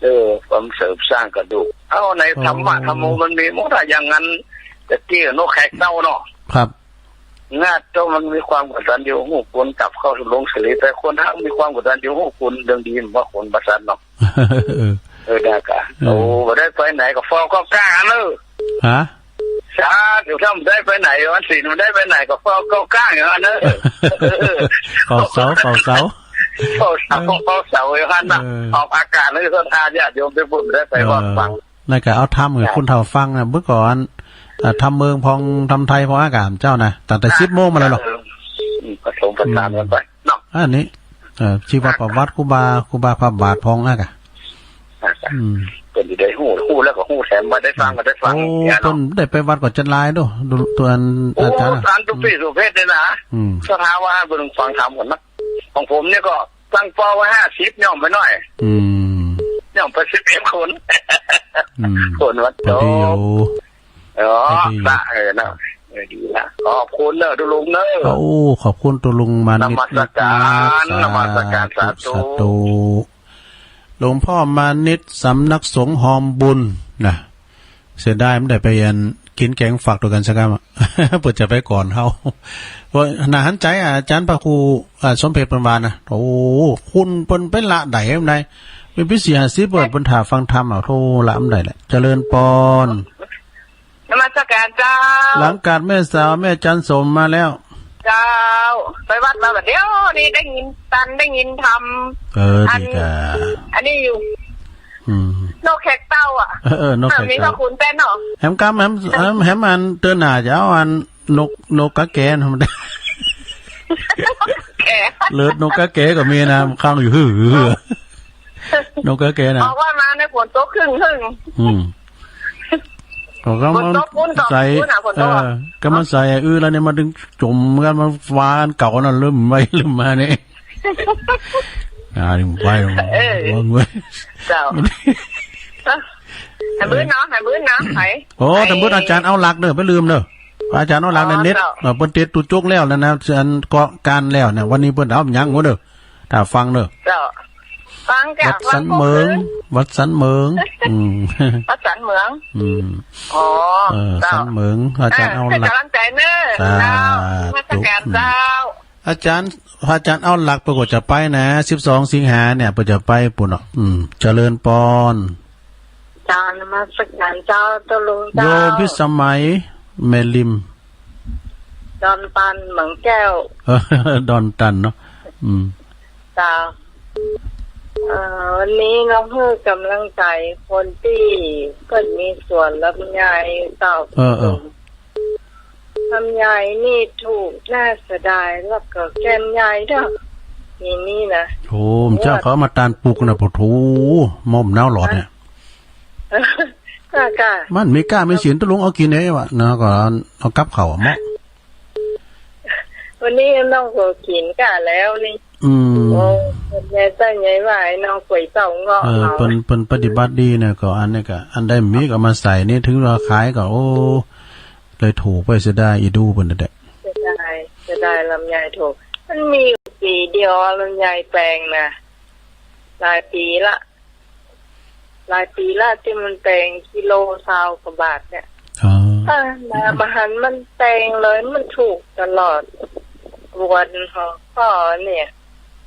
เออ ความเสริมสร้างกระดูก เอ้า ในธรรมะ โอ้ ธรรมโมมันมีหมดอะ อย่างนั้น แต่กี้นกแขกเต้าเนาะ ครับ งาดเต้ามันมีความกตัญญูฮู้คุณ กลับเข้าสู่โลกเสรี แต่คนฮักมีความกตัญญูฮู้คุณ เรื่องดีมันว่าคนประสาทเนาะ เออ เออ ได้กะ เออ โอ้ บ่ได้ไปไหนก็เฝ้าเก้าก้างเนอะ ฮะ สาธุ ถ้าบ่ได้ไปไหน วันศีลบ่ได้ไปไหนก็เฝ้าเก้าก้างอย่างนั้นเนอะ เฝ้าเสา เฝ้าเสา เฝ้าเสา เออ เฝ้าเสาอย่างนั้นน่ะ เออ ออกอากาศให้ศรัทธาญาติโยมไปบุญได้ไป เออ วัดฟัง นั่นก็เอาธรรมกับ ครับ คนเฒ่าฟังนะ เมื่อก่อน อ่า ธรรมเมืองพอง ธรรมไทยพองอากาศเจ้านะ ตั้งแต่ อ่ะ สิบโมงมาแล้วเหรอ เออ อืม ผสมผสานกันไปเนาะ อันนี้ เอ่อ ชีวประวัติครูบา ครูบาพระบาทพองอากาศ อ่ะ อืม เปิ้นจะได้ฮู้ ฮู้แล้วก็ฮู้แถม บ่ได้ฟังก็ได้ฟัง โอ้ อย่างเงี้ยเนาะ เปิ้นได้ไปวัดก็จัดหลายเนาะ ดู ตัวอัน โอ้ อาจารย์อะ อาจารย์ตุ๊ปีสุเพชรเนี่ยนะ อืม ศรัทธาว่าให้เปิ้นฟังธรรมก่อนนะ ของผมเนี่ยก็ตั้งเป้าไว้ห้าสิบ ย่อมไปหน่อย อืม ย่อมไปสิบเอ็ดคน อืม คนวัด พอดีอยู่ โจ๊ก เออ พอดีอยู่ ละ เออนะ เออ ดีละ ขอบคุณเนอะตุ๊ลุงเนอะ โอ้ ขอบคุณตุ๊ลุงมานิต นมัสการ นัก นมัสการ สาธุ สาธุ หลวงพ่อมานิต สำนักสงฆ์ฮอมบุญนะ เสียดายบ่ได้ไปอัน กิ๋นแกงฝักตวยกั๋นสักกำอะ เปิ้นจะไปก่อนเฮา ว่าน่าหันใจ๋อะ อาจารย์พระครู อ่า สมเพชรเปิ้นว่านะ โอ้ คุณเปิ้นไปละได้ไหน เปิ้นไปสี่ห้าสิบ เปิ้น เปิ้นถ่าฟังธรรมอะ โธ่ ละบ่ได้แหละ เจริญปอน นมัสการเจ้า หลังกาดแม่สาวแม่จันสมมาแล้ว เจ้า ไปวัดมาบ่าเดี่ยวนี้ได้ยินตัน ได้ยินธรรม เออ อัน ดีกะ อันนี้อยู่ อืม นกแขกเต้าอะ เออ เออ นกแขกเต้า อ่ะ มีพระคุณแป้นเนาะ แหมกำ แหม แหม แหมอันเตื้อหน้าจะเอาอันนก นกกาแกน แก เลิศนกกาแกก็มีนะ มันค้างอยู่ หือ นกกาแกนะ ออกว่ามาในฝนตกครึ่งๆ อืม เขาก็ ฝนตก มา ปุ้นตก ใส่ ปุ้นอะ ฝนตกอะ เออ ก็มาใส่ เออ แล้วเนี่ยมาดึงจุ่มกัน มาฟาดเก่านั่น ลืมไว้ ลืมมาเนี่ย อ่า ลืมไป เออ ว่าเว้ย เจ้า หายมื้นเนาะ หายมื้นเนาะ หาย โอ้ หาย แต่มื้นอาจารย์เอาหลักเด้อ บ่ลืมเด้อ อาจารย์เอาหลักเนี่ย อ๋อ เน็ต เจ้า เออ เปิ้นเตรียมตั๋วจกแล้วนะ นะ อันเกาะกานแล้วเนี่ย วันนี้เปิ้นเอาหยังวะเด้อ ถ้าฟังเด้อ เจ้า ฟังจ้ะ วัดสันเหมิง ฟังเปิ้น วัดสันเหมิง อืม วัดสันเหมิง อืม อ๋อ เออ เจ้า สันเหมิง อาจารย์เอาหลัก อ่า ให้กำลังใจ๋เน้อ สาธุ เจ้า นมัสการ อืม เจ้า อาจารย์ พระอาจารย์เอาหลักเปิ้นก็จะไปนะ สิบสองสิงหาเนี่ย เปิ้นจะไปปุ้นเนาะ อืม เจริญปอน กราบนมัสการเจ้า ตุ๊ลุง โยมเจ้า พิสมัย แม่ริม ดอนตัน เหมืองแก้ว เออ ดอนตันเนาะ อืม เจ้า เอ่อ วันนี้น้องหื้อก๋ำลังใจ๋คนตี้เปิ้นมีสวนลำไยเจ้า เออ เออ ลำไยนี่ถูก น่าเสียดาย แล้วก็แก่นใหญ่เนาะ ปีนี้นะ โอ้ เจ้าเขาเอามาตานปลูกนะ โอ้โห หม้อมหนาวหลอดเนี่ย ค่ะ ค่ะ มันมีก้ามีเสียน ตุ๊ลุงเอากิ๋นเองวะ เนาะ ก็เอากับข้าวอะเมาะ วันนี้น้องก็กิ๋นก้าแล้วนี่ อืม โอ้ แม่ใจ้ไงว่าไอ้น้องก๋วยเต้าเงาะ เออ เนาะ เปิ้น เปิ้นปฏิบัติดีนะ ก็อันนี้ก็ อันใดมีก็เอามาใส่นี่ ถึงว่าขายก็ โอ้ เลยถูกไป เสียดายอีดูเปิ้นนั่นแหละ เสียดาย เสียดายลำไยถูก มันมีอยู่ปี๋เดียวลำไยแปงนะ หลายปี๋ละ หลายปี๋ละตี้มันแปงกิโลซาวกว่าบาทเนี่ย อ๋อ อ่า มา บ่หันมันแปงเลย มันถูกตลอด กวนหอข้อเนี่ย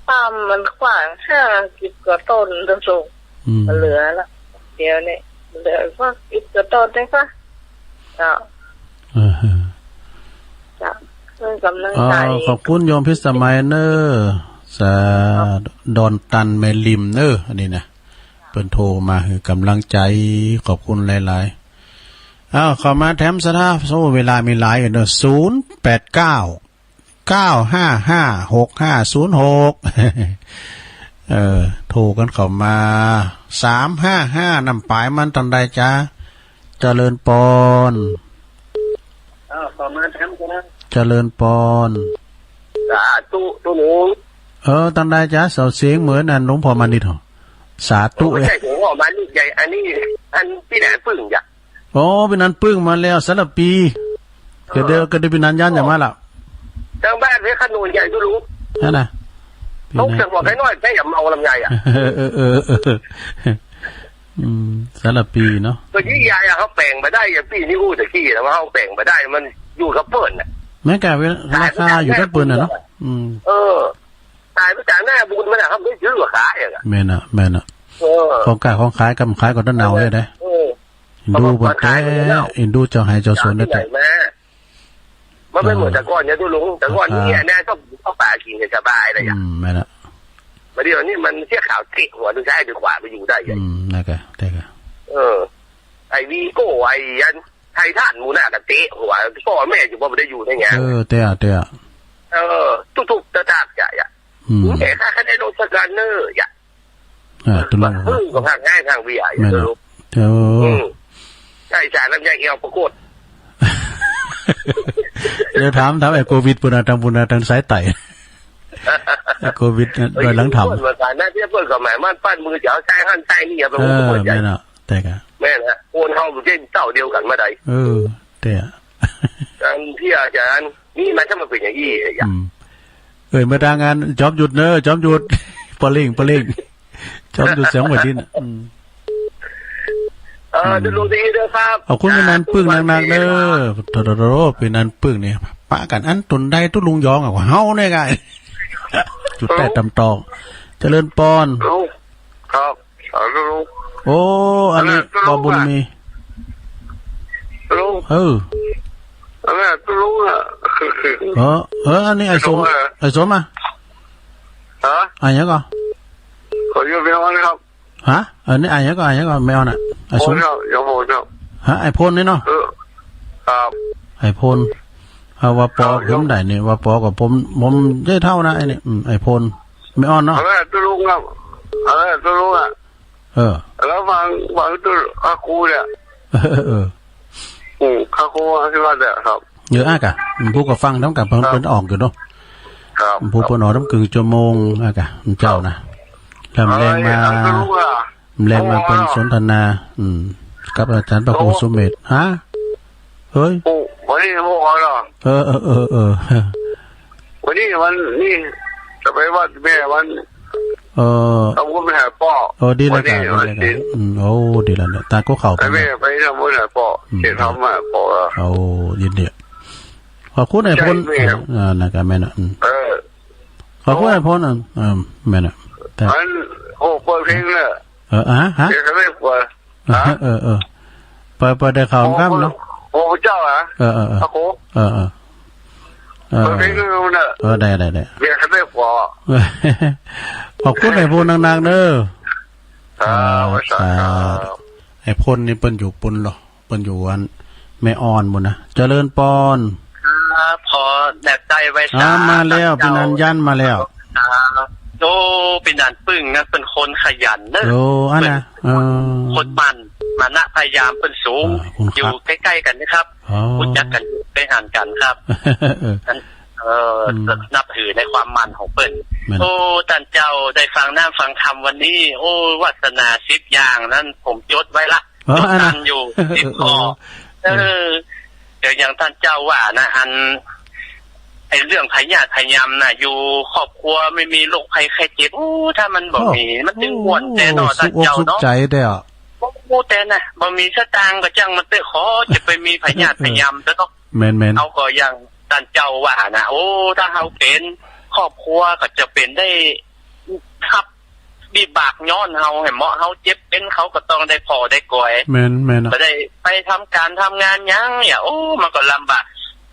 ป้ามมันขว้างห้าสิบกว่าต้น ตุ๊ลุง อืม เหลือละ เดี๋ยวนี้เหลือสักสิบกว่าต้นเองค่ะ เจ้า เออ เจ้า เปิ้นก๋ำลังใจ๋ อ๋อ ขอบคุณโยมพิสมัยเน้อ สา ดอนตันแม่ริมเน้อ อันนี้นะ เปิ้นโทรมาหื้อก๋ำลังใจ๋ ขอบคุณหลายๆ อ้าว เข้ามาแถมศรัทธา โอ้ เวลามีหลายอยู่เนาะ ศูนย์แปดเก้า เก้าห้าห้า หกห้าศูนย์หก เออ โทรกั๋นเข้ามา สามห้าห้า นำป๋ายมันตังใดจ๊ะ เจริญปอน อ้าว เข้ามาแถมศรัทธา เจริญปอน สาธุ ตุ๊ลุง เออ ตังใดจ๊ะ เสียงเหมือนอันหลวงพ่อมานิดเหรอ สาธุ โอ้ บ่ใจ้ หลวงพ่อมานิดใหญ่ อันนี้ อันปี้หนานปึ้งจ้ะ โอ้ ปี้หนานปึ้งมาแล้ว สารภี ก็เดี๋ยว เออ ก็เดี๋ยวปี้หนานย้านจะมาละ ตางบ้านเวียงขนุนใหญ่ ตุ๊ลุง นั่นน่ะ ต้องเสียงหัวไก่น้อย แต่อย่าเมาลำไยอะ เออ เออ เออ เออ อืม สารภีเนาะ ก็ยี่ยายอะ เขาแป๋งบ่ได้ อย่างปี้นี่อู้ตะกี้นะ ว่าเขาแป๋งบ่ได้ มันอยู่กับเปิ้นน่ะ แม้กะเวลา ราคาอยู่กับเปิ้นน่ะเนาะ อืม เออ ต๋ายไปจากหน้าบุญมันน่ะ เขาไม่ซื้อก็ขายอะ แม่นน่ะ แม่นน่ะ เออ ของก้าของขายกำขายก็ต้องเอาเลยนะ เออ อินดูเปิ้นแต๊ อินดูเจ้าไฮ่เจ้าสวนแต๊ มา มันไม่เหมือนแต่ก่อนเนี่ย ตุ๊ลุง แต่ก่อนนี่เนี่ยนะ ต้องเข้าป่ากิ๋นกันสบายเลยอะ อืม แม่นน่ะ บ่าเดี่ยวนี้มันเสี้ยขาวเตะหัว ดูซ้ายดูขวา ไปอยู่ได้ไง อืม นั่นกะ แต่กะ เออ ไอ้วีโก้ ไอ้อัน ไททันหมู่น่ะก็เตะหัว ป้อแม่จะบ่ได้อยู่ได้ไง เออ เตะ เตะ เออ ตุ๊กๆ ตะตากใหญ่อะ อืม แม่ข้าคะแนนลงสกันเนอร์อะ อ่า ตุ๊ลุง เออ ก็พักง่ายทางวีไอ แม่นน่ะ ตุ๊ลุง เออ อืม ใช่ สารลำไยเอวปรากฏ เดี๋ยวถาม ถามไอ้โควิดปุ้นน่ะ ตางปุ้นน่ะ ตางสายใต้ ไอ้โควิดเนี่ย เอ้ย ด้อยหลังถ้ำ เปิ้นว่าสารนั้นที่เปิ้นก็หมายมันปั้นมือจะเอาใส่หั่นใส่นี่ อย่าไป เออ หัวใจ แม่นน่ะ แต่กะ แม่นฮะ คนเฮามันเป็นเต้าเดียวกันมาได้ เออ แต่ การที่อาจารย์นี่มันจะมาเป็นอย่างนี้อะ อืม เอ้ย มาทางงานจอมยุทธเนอะ จอมยุทธ ปะเล่ง ปะเล่ง จอมยุทธแสงหัวดิน อืม เออ ตุ๊ลุงดีเด้อครับ ขอบคุณปี้หนานปึ้งนักๆ เด้อ โถๆๆๆ ปี้หนานปึ้งเนี่ย ปะกั๋นอันตนใดตุ๊ลุงยองอะ เฮาเนี่ยไง จุดแต้ตำตอง เจริญปอน ลุง ครับ เอาลุง โอ้ อันนี้ อันนั้น บ่าบุญมี ลุง เออ อันนั้นลุงอะ เออ เออ อันนี้ไอ้สม ลุงอะ ไอ้สมอะ ฮะ ไอ้หยังก่อ ขออยู่เพียงวันครับ ฮะ อันนี้ไอ้หยังก่อ ไอ้หยังก่อ แม่ออนน่ะ ไอ้สม พลครับ ยมพลครับ ฮะ ไอ้พลนี่เนาะ เออ ครับ ไอ้พล เอาว่าปอ ครับ ผมได้นี่ ว่าปอกับผม ผมได้เท่านะ ไอ้นี่ อืม ไอ้พล แม่ออนเนาะ อันนั้นตุ๊ลุงครับ อันนั้นตุ๊ลุงอะ เออ แล้วฟัง ฟังตุ๊ลุง อากูเนี่ย เออ เออ อืม อากูที่ว่าเนี่ยครับ เดี๋ยวอ้ากะ อืม ผู้ก็ฟังทั้งกับเปิ้น ครับ เปิ้นออกอยู่เนาะ ครับ ผู้เปิ้นออกตั้งกึ่งชั่วโมง อ้ากะ เจ้านะ ลำแรงมา เอาไอ้ตุ๊ลุงอะ ลำแรงมาเปิ้นสนทนา อืม กับอาจารย์พระครูสุเมธ ฮะ เฮ้ย โอ้ วันนี้โมงแล้วเหรอ เออ เออ เออ เออ วันนี้วันนี้จะไปวัดแม่วัน เออ ทำบุญไปหาป้อ เออ ดีแล้วกะ วันนี้ ดีแล้วกะ วันนี้ อืม โอ้ ดีแล้วเนี่ย ตาก็เข้าไป ให้แม่ เนี่ย ไปทำบุญหาป้อ อืม เสียธรรมะป้อ โอ้ ยินดี ขอบคุณไอ้พล ใช่แม่ อ่า นั่นกะแม่นน่ะ อืม เออ ขอบคุณไอ้พล อ่ะ เออ แม่นน่ะ แต่ อัน โอ้ เปิดเพลงเลย เออ อ่ะ ฮะ เดี๋ยวจะไม่กลัว ฮะ เออ เออ ไป ไปได้ข่าวกำเนาะ โอ้ พระเจ้าอะ เออ เออ เออ พระครู เออ เออ เออ เออ เพลงนึงเนี่ย เออ ได้ ได้ ได้ เบียร์คันเทพหัว ขอบคุณไอ้พลหนักๆ เด้อ ครับ สาธุ สาธุ ไอ้พลนี่เปิ้นอยู่ปุ้นเหรอ เปิ้นอยู่อันแม่อ่อนปุ้นนะ เจริญปอน ครับ ขอแนบใจ้ไหว้สา อ่า มาแล้ว เจ้า ปี้นันยันมาแล้ว ครับ โอ้ ปี้นันปึ้งนะ เปิ้นคนขยันเนอะ โอ้ อันน่ะ เปิ้น เออ คนหมั่น มานะพยายามเปิ้นสูง อ่า คุณครับ อยู่ใก้ๆ กั๋นนะครับ อ๋อ ฮู้จักกั๋น ได้หันกั๋นครับ เออ อัน เออ อืม นับถือในความหมั่นของเปิ้น แม่น โอ้ ต้านเจ้า ได้ฟังน้ำฟังธรรมวันนี้ โอ้ วาสนาสิบอย่างนั้น ผมจดไว้ละ อ๋อ จดตันอยู่ อันน่ะ สิบข้อ เออ เออ เออ เดี๋ยวอย่างต้านเจ้าว่านะ อัน ไอ้เรื่องพยาธิพยายามน่ะ อยู่ครอบครัวไม่มีโรคภัยไข้เจ็บ โอ้ ถ้ามันบ่มี โอ้ มันตึงม่วนแต๊เนาะ โอ้ ต้านเจ้าเนาะ สุขอกสุขใจ๋แต๊อะ โอ้ แต๊นะ บ่มีสตางค์ก็จ้างมันเต๊อะ ขอจะไปมีพยาธิพยายามเต๊อะเนาะ แม่นๆ เฮาก็อย่างต้านเจ้าว่านะ โอ้ ถ้าเฮาเป๋น ครอบครัวก็จะเป๋นได้ฮับ วิบากย้อนเฮา แหมเฮาเจ็บเป๋น เขาก็ต้องได้ผ่อได้ก๋อย แม่นๆ อะ บ่ได้ไปทำก๋านทำงานหยังเนี่ย โอ้ มันก็ลำบาก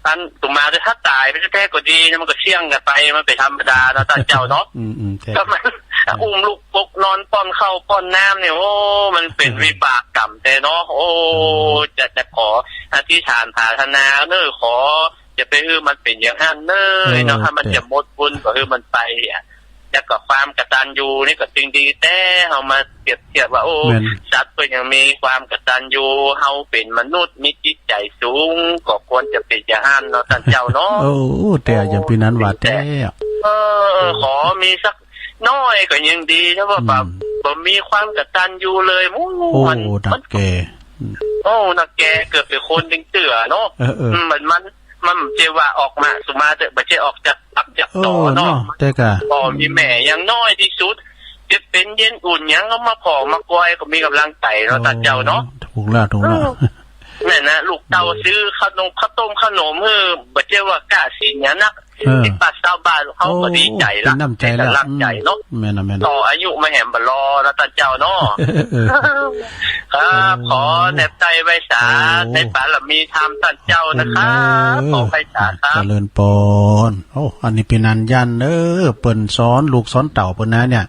อันตุมาถ้าต๋ายไปแต๊ๆ ก็ดีนะ มันก็เสี่ยงกั๋นไป มันเป๋นธรรมดาเนาะ ต้านเจ้าเนาะ อืมๆ ใจ้ ก็มัน อืม อุ้มลูกปลุกนอน ป้อนข้าวป้อนน้ำเนี่ย โอ้ มันเป๋น เออ วิบากกรรมแต๊เนาะ โอ้ อืม จะ จะขออธิษฐานปรารถนาเน้อ ขอ จะไปหื้อมันเป๋นอย่างหั้นเน้อ เออ เนาะ ถ้ามัน แต่ จะหมดบุญก็หื้อมันไปอะ แล้วก็ความกตัญญูนี่ก็สิ่งดีแต๊ เฮามาเปรียบเทียบว่า โอ้ แม่น สัตว์เปิ้นยังมีความกตัญญู เฮาเป๋นมนุษย์มีจิตใจ๋สูง ก็ควรจะเป๋นอย่างหั้นเนาะ ต้านเจ้าเนาะ โอ้ แต่อย่างปี้นันว่าแต๊อะ เออ ขอมีสักน้อยก็ยังดี ถ้าว่า อืม แบบ บ่มีความกตัญญูเลย โอ้ โอ้ มัน หนักแก่ มัน อืม โอ้ หนักแก่ เกิดเป๋นคนตึงเตื้อเนาะ เออๆ อืม มัน มัน มันบ่ใจ้ว่าออกมาสุมาเต๊อะ บ่ใจ้ออกจากปากจากต๋อเนาะ เออเนาะ แต่ก็ พ่อมีแม่อย่างน้อยตี้สุด จะเป๋นเย็นอุ่นหยังก็มาผ่อมาก๋อย ก็มีก๋ำลังใจ๋เนาะ โอ้ ต้านเจ้าเนาะ ถูกละ ถูกละ เออ แม่นนะ ลูกเต้า อืม ซื้อขนม ข้าวต้มขนมหื้อ บ่ใจ้ว่าก้าสินหยังนัก เออ สิบบาทซาวบาท เฮาก็ดีใจ๋ละ โอ้ เป๋นน้ำใจ๋ละ เป๋นก๋ำลังใจ๋เนาะ อืม แม่นนะ แม่นนะ ต่ออายุมาแหมบ่รอแล้ว ต้านเจ้าเนาะ เออ ครับ โอ้ ขอแนบใจ้ไหว้สา โอ้ ในบารมีธรรมต้านเจ้านะครับ ขอบคุณเด้อ ขอไหว้สาครับ เจริญปอน โอ้ อันนี้ปี้นันยันเน้อ เปิ้นสอนลูกสอนเต้าเปิ้นนะเนี่ย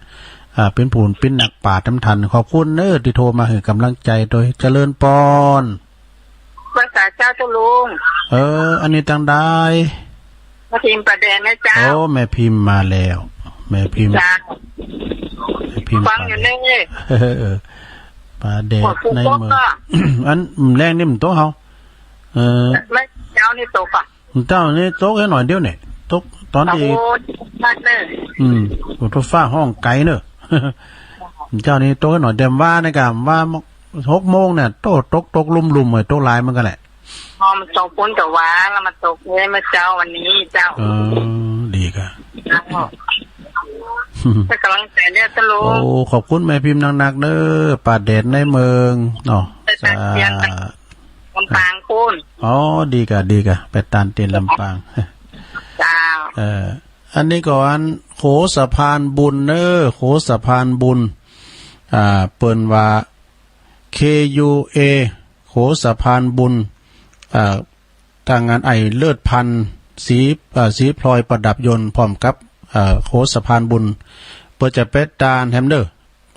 อ่า เป๋นผู้เป๋นนักปราชญ์นำตัน ขอบคุณเน้อ ตี้โทรมาหื้อก๋ำลังใจ๋โดย เจริญปอน ไหว้สาเจ้า เจ้าลุง เออ อันนี้ตังใด แม่พิมพ์ป่าแดดนะเจ้า โอ้ แม่พิมพ์มาแล้ว แม่พิมพ์ เจ้า แม่พิมพ์ ฟังอยู่นี่ ป่าแดด เออ ป่าแดด ในเมือง ฝนตกก็ อันแลงนี่มันตกเฮา เออ แม่เจ้านี่ตกอ่ะ เจ้านี่ตกแค่หน่อยเดียวเนี่ย ตกต๋อนตี้ โอ้ มากเลย อืม โอ้ ฟ้าฮ้องไกลเน้อ เจ้านี่ตกแค่หน่อย แต่ว่านี่ก็ว่า หกโมงเนี่ย โต้ตก ตกลุ่มๆ เว้ย ตกหลายเหมือนกั๋นแหละ อ๋อ มันส่งฝนกับหวา แล้วมาตกเนี่ยเมื่อเช้าวันนี้เจ้า เออ ดีก่ะ เจ้า ให้ก๋ำลังใจ๋เนี่ยเจ้าลุง โอ้ ขอบคุณแม่พิมพ์นักๆ เน้อ ป่าแดดในเมืองเนาะ ไปตานเตียน สา ลำปางปู้น อ๋อ ดีก่ะ ดีก่ะ ไปตานเตียนลำปาง เจ้า เออ อันนี้ก็อัน โขสะพานบุญเน้อ โขสะพานบุญ อ่า เปิ้นว่า เคยูเอ โขสะพานบุญ อ่า ตางานไอ้เลิศพันธ์ สี อ่า สีพลอยประดับยนต์ พร้อมกับ อ่า โขสะพานบุญ เปิ้นจะไปตานแหมเน้อ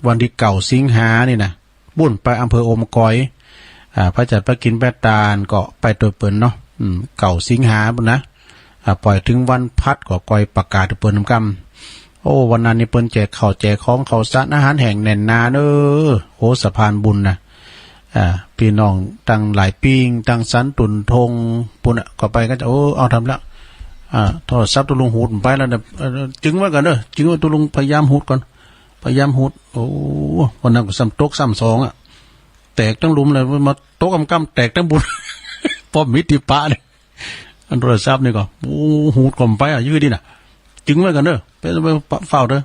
วันตี้เก้าสิงหานี่นะ ปู้นไปอำเภออมก๋อย อ่า ไผจะไปกิ๋นไปตานก็ไปตวยเปิ้นเนาะ อืม เก้าสิงหาปู้นนะ อ่า ปล่อยเถิงวันพัดก็ก่อยประกาศตวยเปิ้นนำกำ โอ้ วันนั้นนี่เปิ้นแจกข้าวแจกของ ข้าวสารอาหารแห้งแน่นหนาเน้อ โขสะพานบุญนะ อ่า ปี้น้องตังหลายปิ้ง ตังสันตุ่นทงปู้นน่ะ ก็ไปกั๋น โอ้ เอาทำแล้ว อ่า โทรศัพท์ตุ๊ลุงหูดไปแล้วเนี่ย เออ จึงไว้ก่อนเน้อ จึงไว้ ตุ๊ลุงพยายามหูดก่อน พยายามหูด โอ้ วันนั้นก็ซ้ำตกซ้ำสองอะ แตกตังลุ่มเลย มาตกกำๆ แตกตังบุญ ป้อมมิตรติปะเนี่ย อันโทรศัพท์นี่ก็ โอ้ หูดก่อมไปอะ ยื้อดีน่ะ จึงไว้ก่อนเน้อ ไป ไป เฝ้าเด้อ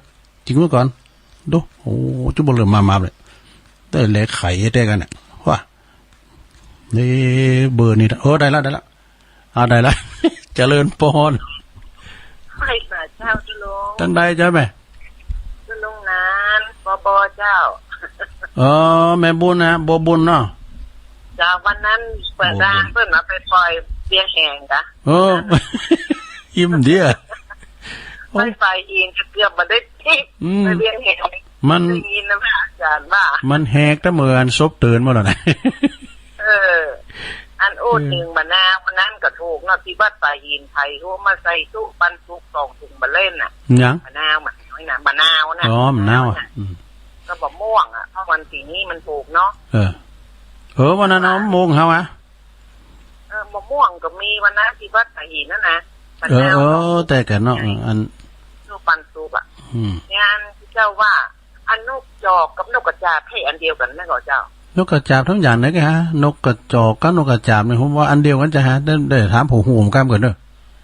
จึงไว้ก่อน ดู โอ้ จุ๊บเริ่มมา มาเลย ได้แลไขได้กั๋นน่ะ ว่า นี่เบอร์นี่ เออ ได้ละ ได้ละ อ่า ได้ละ เจริญปอน ไหว้สาเจ้าตุ๊ลุง ตังใดเจ้าแม่ ตุ๊ลุงหนาน บอ บอ เจ้า เออ แม่บุญนะ บัวบุญเนาะ เจ้า วันนั้นเปิ้น บัวบุญ เปิ้นเอาไปปล่อยเวียงแหงกะ เออ อิ่มเดียว ไป ไปปล่อยหินกะเกือบบ่ได้ปิ๊ก อืม ไปเวียงแหง มัน ได้ยินนะพระอาจารย์ว่า มันแหกแต่เมื่ออันศพตื่นมาแล้วนะ เออ อันอู้ เออ ถึงมะนาว วันนั้นก็ถูกเนาะ ตี้วัดป่าหิน ไผฮู้มาใส่ตู้ปันสุกสองถุงบ่าเล่นน่ะ หยัง มะนาว มะนาวน่ะ อ๋อ มะนาว มะนาวน่ะ อืม ก็บ่ม่วงอ่ะ เพราะวันปี๋นี้มันถูกเนาะ เออ เออ วันนั้นเอาม่วงเฮาอะ เออ บ่ม่วงก็มีวันนั้นตี้วัดป่าหินนั่นนะ เออ มะนาว เออ สองถุง แต่กันเนาะ ใหญ่ อัน ตู้ปันสุกอ่ะ อืม งานที่เจ้าว่า อันนกจอกกับนกกระจาบใช่อันเดียวกั๋นนะก่อเจ้า นกกระจาบทั้งอย่างเลยกะฮะ นกกระจอกกับนกกระจาบนี่ผมว่าอันเดียวกั๋นจ้ะฮะ ได้ ได้ถามผู้ฮู้กำกั๋นเน่อ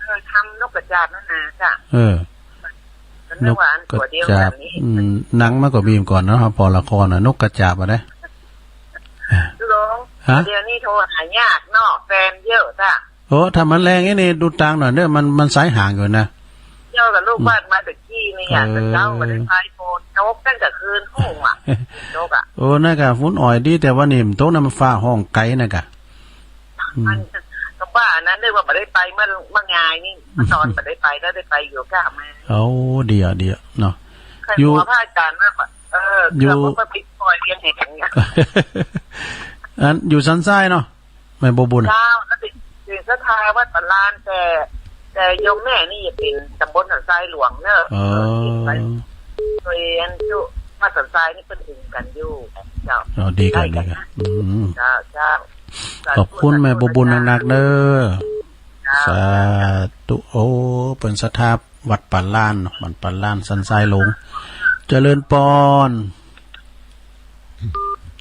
เออ ทำนกกระจาบนั่นนะจ้ะ เออ ก็นึกว่าอันตั๋วเดียวกั๋นนี่ นกกระจาบ อืม หนังมันก็มีก่อนเนาะ ปอละครน่ะ นกกระจาบอะนะ หลวง ฮะ เดี๋ยวนี้โทรหายากเนาะ แฟนเยอะจ้ะ โอ้ ถ้ามันแลอย่างนี้นี่ดูตางหน่อยเน่อ มัน มันสายห่างอยู่นะ เจ้ากับลูกบ้านมาแต่กี้นี่ อืม อยากจะเจ้า เออ มาได้ไปโพนโจ๊กตั้งแต่คืนห้องอ่ะ โจ๊กอ่ะ โอ้ นั่นกะ ฝนอ่อยดี แต่ว่านี่มันตกนะ มันฟ้าฮ้องไกลนั่นกะ อืม มันก็ว่าอันนั้นด้วยว่าบ่ได้ไปเมื่อ เมื่องายนี่ เมื่อตอนบ่ได้ไปแล้วได้ไปอยู่ก้ามา โอ้ เดี๋ยว เดี๋ยวเนาะ ใคร อยู่ หัวพระอาจารย์นั่นปะ เออ อยู่ เกือบว่าไปปล่อยเวียงแหงเนี่ย อันอยู่สันทรายเนาะ แม่บัวบุญ เจ้า ก็เป็น เป็นศรัทธาวัดป่าลาน แต่ แต่โยมแม่นี่จะเป็นตำบลสันทรายหลวงเนอะ อ๋อ เออ โดยอันจุวัดสันทรายนี่เปิ้นถึงกั๋นอยู่ เจ้า อ๋อ ดีกะ ใกล้กั๋น ดีกะ นะ อืม เจ้า เจ้า ขอบคุณแม่บัวบุญนักๆ เด้อ เจ้า สาธุ โอ้ เปิ้นศรัทธาวัดป่าลาน วัดป่าลานสันทรายหลวง เจริญปอน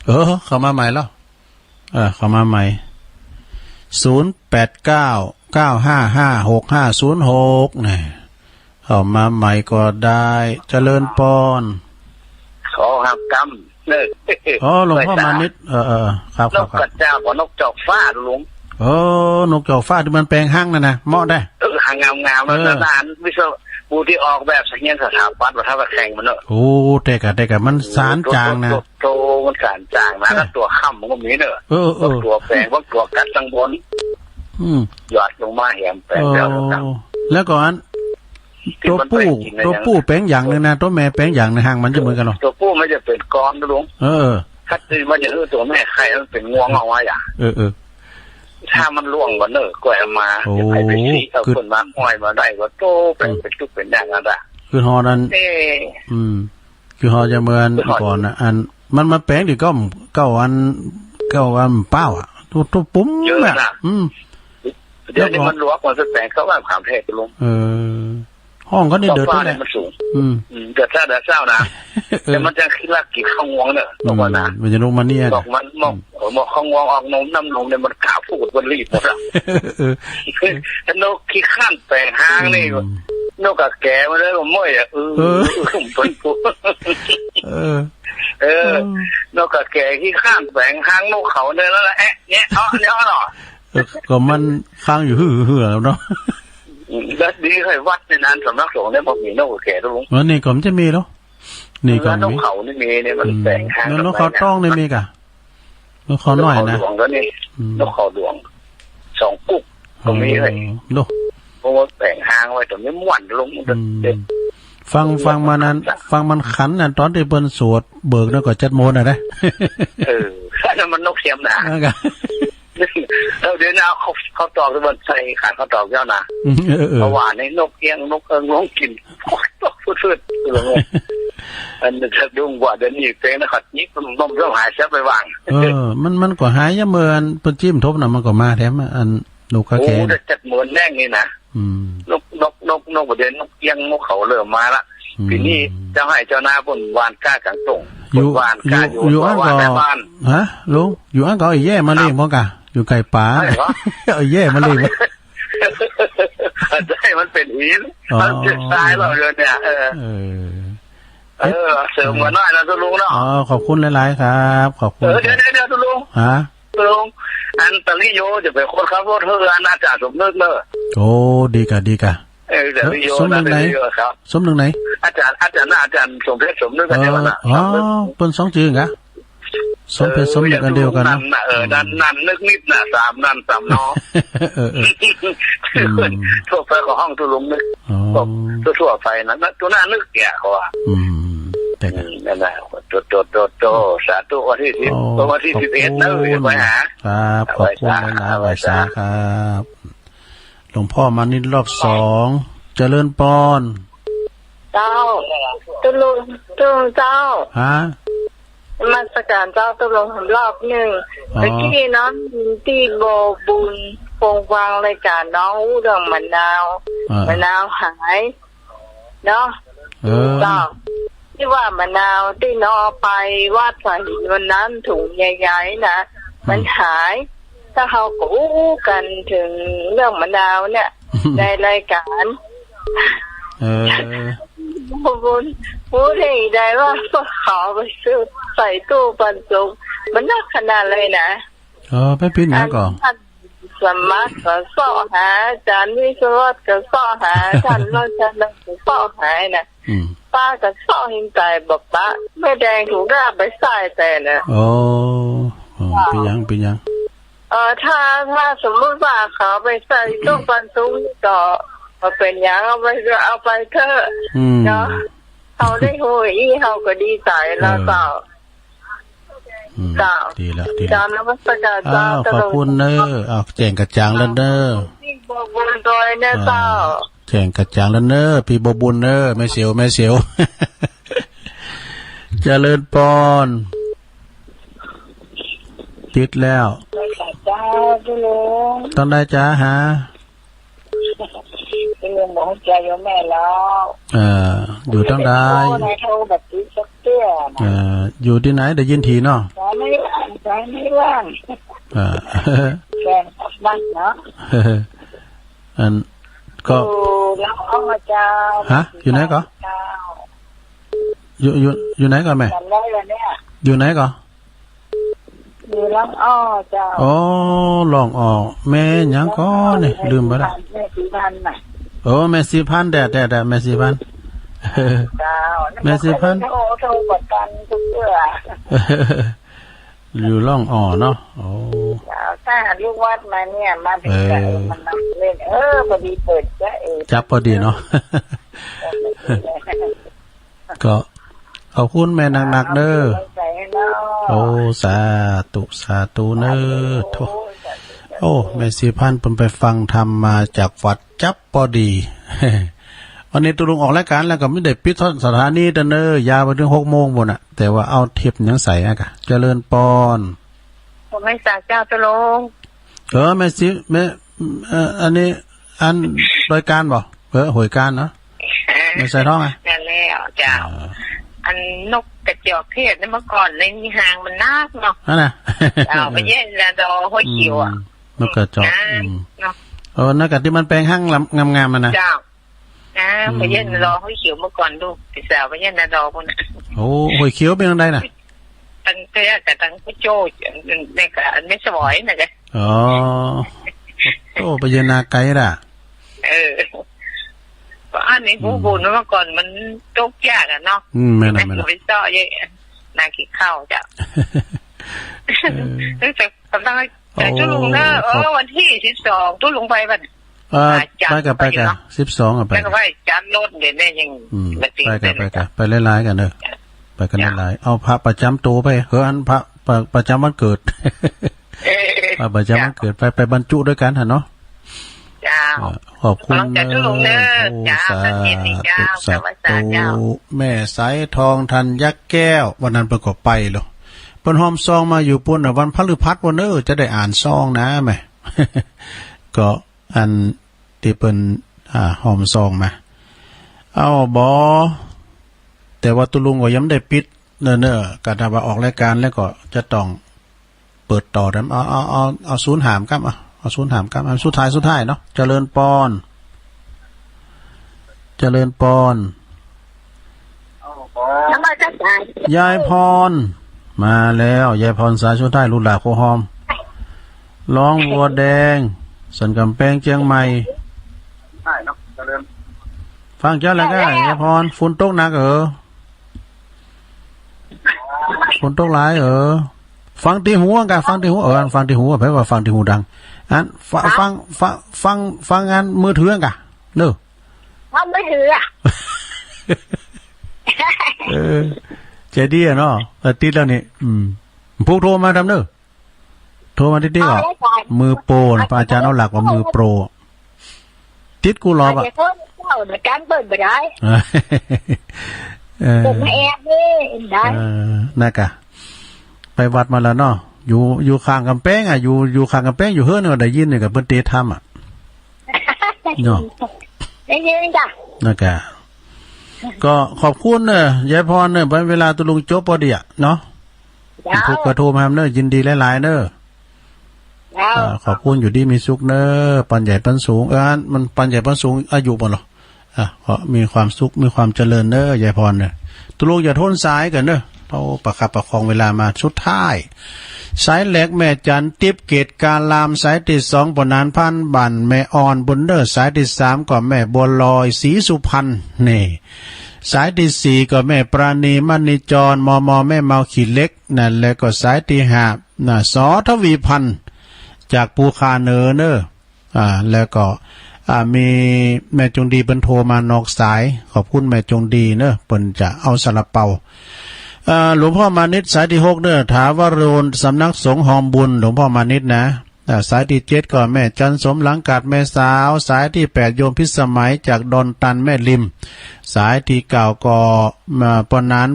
เออ เข้ามาใหม่แล้ว เออ เข้ามาใหม่ ศูนย์แปดเก้า เก้าห้าห้า หกห้าศูนย์หก นะ เข้ามาใหม่ก็ได้ เจริญปอน ขอหักกำเนอะ อ๋อ หลวงพ่อมานิด เออ เออ ครับ นกกระจาบกับนกจอกฟ้าลุง เออ นกจอกฟ้าตี้มันแป๋งฮังนั่นนะ เหมาะได้ เออ ฮังงามๆ แล้ว เออ นานๆ วิศวะ ผู้ตี้ออกแบบเสถียรสถาปัตย์ว่าถ้าว่าแข่งมันเนอะ โอ้ แต่กะ แต่กะ มันสานจางนะ โต โต โต มันสานจางนะ เออ แล้วตั๋วค้ำมันก็มีเนอะ เออ เออ ตั๋วแป๋ง ตั๋วกัดตังบน อืม หยอดลงมาแหมแป๋ง เออ แล้วก็ แล้วก็อัน ตั๋วผู้ ตั๋วผู้แป๋งอย่างนึ่งนะ ตั๋วแม่แป๋งอย่างนึ่ง ฮังมันจะเหมือนกั๋นเหรอ ตั๋วผู้มันจะเป๋นก้อนนะลุง เออ คัดตี้มันจะหื้อตั๋วแม่ไข่มันเป๋นงวงออกมาอย่าง เออ เออ ถ้ามันล่วงก่อนเนอะ ก่อยเอามา โอ้ จะไป ไปซี้เอา คือ ขึ้นมาห้อยมาได้ก็โตไป อืม เป๋นตุ๊กเป๋นอย่างนั้นอะ คือฮอนั้น เอ๊ะ อืม คือฮอจะเหมือน คือฮอ ก่อนนะ อัน มันมาแป๋งตี้เก้า เก้าอัน เก้าอันเป้าอะ ตุ๊บตุ๊บปุ๊บ เยอะนะ อะ อืม เดี๋ยวนี้มันหลวก มันจะแป๋งเข้าบ้านขามเทพไปลง เออ ฮ้องก็ได้เดือด ฟ้า เท่านั้น เนี่ยมันสูง อืม อืม เดือดเช้า เดือดเช้านะ เออ แต่มันจะขี้ลักกิ๋นข้าวงวงเนอะ อืม บอกว่านะ มันจะลงมาเนี่ยนะ บอกมัน บอก อืม เออ บอกข้าวงวงออกนม น้ำนมเนี่ยมันขาวพูดมันรีบหมดอะ เออ เออ นกขี้ข้านแป๋งฮังนี่ อืม นกกะแก๋มาเลยว่าม้อยอะ เออ เออ มันพูด เออ เออ เออ นกกะแก๋ขี้ข้านแป๋งฮังนกเขาเนี่ย แล้วแอะ เนี่ย เอาะ เนี่ย เอาะเนาะ เออ ก็มันค้างอยู่หื้อๆ แล้วเนาะ อืม แล้วดีใครวัดในนั้นสำนักสงฆ์เนี่ยมันมีนกกะแก๋ด้วยลุง วันนี้ก็มันจะมีแล้ว นี่ก็ แล้วนก มี เขานี่มีเนี่ยมัน อืม แป๋งฮัง แล้วนกเขาต้องนี่มีกะ นกเขาน้อยนะ นกเขาหลวงก็นี่ อืม นกเขาหลวง สองกุ๊กก็มีเลย เออ โน่ เพราะว่าแป๋งฮังไว้ตรงนี้ม่วนลุง อืม เด็ด ฟัง ฟังมันนั้น ฟังมันขันน่ะ ตอนตี้เปิ้นสวดเบิกนั่นก็จัดโมนน่ะนะ เออ อันนั้นมันนกเสียมนะ นั่นกะ เออ เดี๋ยวนะ เขา เขาตอกที่มันใส่ขันเขาตอกเจ้านะ อืม เออ เออ เพราะว่าในนกเอี้ยง นกเอิง นกกิ๋น ตอกฟืดๆ อันนี้สะดุ้งกว่า เดี๋ยวนี้เป๋นนะครับ นี่นมเริ่มหายแซบไปว่าง เออ มัน มันก็หายยามเมื่ออันเปิ้นจี้มทบน่ะ มันก็มาแถม อันนกกะแก๋ โอ้ แต่จัดโมนแน่งนี่นะ อืม นก นก นก นก ประเดี๋ยวนกเอี้ยง นกเขาเริ่มมาละ อืม ปี๋นี้เจ้าไฮ่เจ้านาเปิ้นหว่านก้ากลางต้ง อยู่ เปิ้นหว่านก้า อยู่ อยู่ อยู่ อั้น หว่าน ก็ ในบ้าน ฮะ ลุง อยู่อั้นก็เอาไอ้แย้มาเลี้ยง ครับ พ่องกะ อยู่ใก้ป๋า ใช่เหรอ เอาไอ้แย้มาเลี้ยง ใช่ มันเป๋นหิน อ๋อ มันเป๋นทรายเราเดี๋ยวเนี่ย เออ เออ เออ เสริมกั๋นหน่อยนะตุ๊ลุงเนาะ อ๋อ ขอบคุณหลายๆ ครับ ขอบคุณ เออ เดี๋ยว เดี๋ยว เดี๋ยวตุ๊ลุง ฮะ ตุ๊ลุง อันตาลิโยจะเป๋นคนขับรถหื้ออันอาจ๋ารย์สมนึกเนอะ โอ้ ดีกะ ดีกะ เออ ตาลิโย เออ สมนึกไหน นะ ตาลิโยครับ สมนึกไหน อาจ๋ารย์ อาจ๋ารย์นะ อาจ๋ารย์สมเพชรสมนึก เออ อาจ๋ารย์นะ อ๋อ เปิ้นสองจื้อกั๋น สมเพศสมนึกอันเดียวกั๋นเนาะ เออ นั่นน่ะ เออ อืม นั่น นั่นนึกนิดน่ะ สามนั่นสามเนาะ เออ เออ อืม ทั่วไปก็ฮ้องตุ๊ลุงนึก อ๋อ พวกทั่วๆ ไปนะ นะ ตุ๊หน้านึกเนี่ย เขาว่า อืม แต่ก็ อืม นั่นน่ะ โต โต โต โต สาธุ วันตี้สิบ อ๋อ วันตี้สิบเอ็ดเนอะ ขอบคุณ ไปหา ครับ ขอบคุณหลายๆ ไหว้สาครับ หลวงพ่อมานิดรอบสอง เจริญปอน เจ้า ตุ๊ลุง ตุ๊ลุงเจ้า ฮะ นมัสการเจ้า ตุ๊ลุงรอบนึ่ง อ๋อ เมื่อกี้น้องตี้บ่บุญ ฟังรายก๋านน้องอู้เรื่องมะนาว อ่า มะนาวหาย เนาะ เออ เจ้า ตี้ว่ามะนาวตี้น้องเอาไปวัดสายหินวันนั้นถุงใหญ่ๆ น่ะ อืม มันหาย ถ้าเฮาก็อู้กั๋นเถิงเรื่องมะนาวเนี่ย ในรายก๋าน เออ บ่บุญ อู้ได้ ได้ว่าเขาไปซื้อใส่ตู้ปันสุก มันนักขนาดเลยนะ เออ ไปปิดหยังก่อ ท่านสมบัติก็เซาะหา อาจ๋ารย์วิศวัตรก็เซาะหา ท่านราชาก็เซาะหาน่ะ อืม ป้าก็เซาะหิ้งต๋ายบ่ปะ แม่แดงถูกด่าไปใส่แต่น่ะ โอ้ โอ้ เป๋นหยัง เป๋นหยัง เออ ถ้า ถ้าสมมุติว่าเขาไปใส่ตู้ปันสุกก็ บ่เป๋นหยัง เอาไปก็เอาไปเถอะ อืม เนาะ เฮาได้ฮู้อี้ เฮาก็ดีใจ๋แล้วเจ้า อืม เจ้า ดีละ ดีละ เจ้า นมัสการเจ้า อ้าว ขอบคุณเน้อ อ้าว แจ้งกระจ่างแล้วเน้อ ตี้บ่บุญตวยเน้อเจ้า อ่า แจ้งกระจ่างแล้วเน้อ ปี้บ่บุญเน้อ แม่เสียว แม่เสียว เจริญปอน ติดแล้ว เจ้า ตุ๊ลุง ตางใดจ๊ะ ฮะ ตุ๊ลุงบ่ฮู้จักโยมแม่แล้ว เอ่อ อยู่ตางใด โอ้ นายโทรบ่ติดสักเตื้อนะ เอ่อ อยู่ตี้ไหน ได้ยินถี่เนาะ สายไม่ว่าง สายไม่ว่าง อ่า แฟนกลับบ้านเนาะ อัน ก็ อยู่ลำอ้อเจ้า ฮะ อยู่ไหนก่อ เจ้า อยู่ อยู่ อยู่ไหนก่อแม่ จ๋ำได้แล้วเนี่ย อยู่ไหนก่อ อยู่ลำอ้อเจ้า อ๋อ ลำอ้อ แม่หยังก่อนี่ ลืมไปแล้ว แม่ศรีพันธุ์น่ะ โอ้ แม่ศรีพันธุ์ แต๊ๆ แม่ศรีพันธุ์ เจ้า แม่ศรีพันธุ์ โทร โทรบ่ตันสักเตื้อ อยู่ลำอ้อเนาะ โอ้ เจ้า ถ้าลูกวัดมาเนี่ย มาเถิง เออ มันมาเล่น เออ พอดีเปิดจ๊ะเอ๋ จับพอดีเนาะ ก็ขอบคุณแม่นักๆ เน้อ โอ้ สาธุ สาธุเน้อ โธ่ โอ้ แม่ศรีพันธุ์เปิ้นไปฟังธรรมมาจากวัดจับปอดี วันนี้ตุ๊ลุงออกรายการแล้วก็บ่ได้ปิดสถานีเตื้อเน้อ ยาวไปเถิงหกโมงปู๊นน่ะ แต่ว่าเอาเทปยังใส่อะกะ เจริญปอน ผมไม่สาเจ้าตุ๊ลุง เออ แม่ศรี แม่ เอ่อ อันนี้ อันดอยการบ่ เออ ห้วยการเนาะ แม่สายทองอะ นั่นแหละเจ้า อ่า อันนกกระจอกเทศนี่เมื่อก่อนในมีหางมันนักเนาะ อันน่ะ เจ้า ไปเยียะนาดอห้วยเขียวอะ อืม นกกระจอก งาม อืม เนาะ เออ นั่นกะตี้มันแป๋งหางงามๆ นั่นน่ะ เจ้า อ่า อืม ไปเยียะนาดอห้วยเขียวเมื่อก่อนลูกสาวไปเยียะนาดอปู๊นน่ะ โอ้ ห้วยเขียวเป๋นจังใดน่ะ ตังเตื้อกับตังผู้โจ้ ในกะอันแม่สวอยน่ะกะ อ๋อ โอ้ ไปเยียะนาไก๋ละ เออ ก็อันนี้ อืม ผู้บุญเมื่อก่อนมันตกยากอะเนาะ อืม แม่นน่ะ แม่นน่ะ ไปเซาะเยียะนากิ๋นข้าวเจ้า เออ ตั้งแต่ กำลังใจตุ๊ลุงเน้อ โอ้ เออ ขอบ วันตี้สิบสอง ตุ๊ลุงไปบ่ เออ ไปกะ ไปกะ สิบสองอะ ไป แล้วก็ไปจัดรถเดี๋ยวนี้ยัง อืม มาติด ไปกะ เลย ไปกะ ไปหลายๆ กั๋นเน้อ ไปกั๋นหลายๆ เอาพระประจ๋ำตั๋วไป เออ อันพระ พระประจ๋ำวันเกิด เออ พระประจ๋ำวันเกิด ไป ไปบรรจุด้วยกั๋นหั้นเนาะ เจ้า เออ ขอบคุณ กำลังใจตุ๊ลุงเน้อ โอ้ เจ้า สาธุ สาธุ สาธุ สาธุ เจ้า แม่สายทองธัญญแก้ว วันนั้นเปิ้นก็ไปแล้ว เปิ้นฮอมซองมาอยู่ปู๊นน่ะ วันพฤหัสปู๊นเน้อ จะได้อ่านซองนะแม่ ก็ อันตี้เปิ้น อ่า ฮอมซองมา เอ้า บ่ แต่ว่าตุ๊ลุงก็ยังบ่ได้ปิดเน้อ เน้อ กะถ้าว่าออกรายการแล้วก็จะต้องเปิดต่อนะ เอา เอา เอา เอาศูนย์หามครับ เอา เอาศูนย์หามครับ เอาสุดท้าย สุดท้ายเนาะ เจริญปอน เจริญปอน นมัสการ ยายพร มาแล้ว ยายพรสายสุดท้าย ลูกหลานโคฮอม ร้องวัวแดง สันก๋ำแปงเจียงใหม่ ฟังเจ้าแล้วก้า ยายพร ฝนตกหนักเหรอ ฝนตกหลายเหรอ ฟังตี้หูก่ะ ฟังตี้หู เออ ฟังตี้หู แปลว่าฟังตี้หูดัง อัน ฟ- ฟัง ฟัง ฟัง ฟังอันมือถือก่ะ เนอะ ฟังมือถืออะ เออ ใจ๋ดีอะเนาะ เออ ติดแล้วนี่ อืม ผู้โทรมาทำเนอะ โทรมาตี้ๆ ก่อ เอาแล้วจ้ะ มือโปรนะ พระอาจารย์เอาหลักว่ามือโปร ติดกู้รอบอะ อาจจะโทษเจ้าเดี๋ยวจำเปิ้นบ่ได้ เออ เปิ้นมาแอบนี่ได้ เออ นั่นก่ะ ไปวัดมาแล้วเนาะ อยู่ อยู่ข้างก๋ำแปงอะ อยู่ อยู่ข้างก๋ำแปง อยู่เฮือนนี่ก็ได้ยินนี่ก่ะ เปิ้นเตะธรรมอะ เนาะ ได้ยินจ้ะ นั่นก่ะ ก็ขอบคุณเนอะ ยายพรเนอะ เปิ้นเวลาตุ๊ลุงจบปอดีอะเนาะ เจ้า ผู้ก็โทรมาเนอะ ยินดีหลายๆ เนอะ เจ้า อ่า ขอบคุณ อยู่ดีมีสุขเนอะ ปันใหญ่ปันสูง เออ มันปันใหญ่ปันสูง อายุบ่เหรอ อ่ะ ขอมีความสุข มีความเจริญเนอะ ยายพรเนอะ ตุ๊ลุงอย่าโทนสายก่อนเนอะ เฮาประคับประคองเวลามา สุดท้าย สายแรกแม่จันทร์ติ๊บ เกตการาม สายตี้สอง ป้อหนาน พันบ้านแม่อ่อน บุญเนอะ สายตี้สาม ก็แม่บัวลอย ศรีสุพรรณ นี่ สายตี้สี่ ก็แม่ปราณี มณีจร มม แม่เมาขี้เหล็ก นั่น แล้วก็สายตี้ห้า น่ะ ส.ทวีพันธ์ จากปูคาเหนือเนอะ อ่า แล้วก็ อ่า มีแม่จงดีเปิ้นโทรมานอกสาย ขอบคุณแม่จงดีเนอะ เปิ้นจะเอาซาลาเปา อ่า หลวงพ่อมานิต สายตี้หกเนอะ ถาวโร สำนักสงฆ์ฮอมบุญ หลวงพ่อมานิตนะ อ่า สายตี้เจ็ดก็แม่จันทร์สมหลังกาดแม่สาว สายตี้แปดโยมพิสมัยจากดอนตันแม่ริม สายตี้เก้าก็ อ่า ป้อหนาน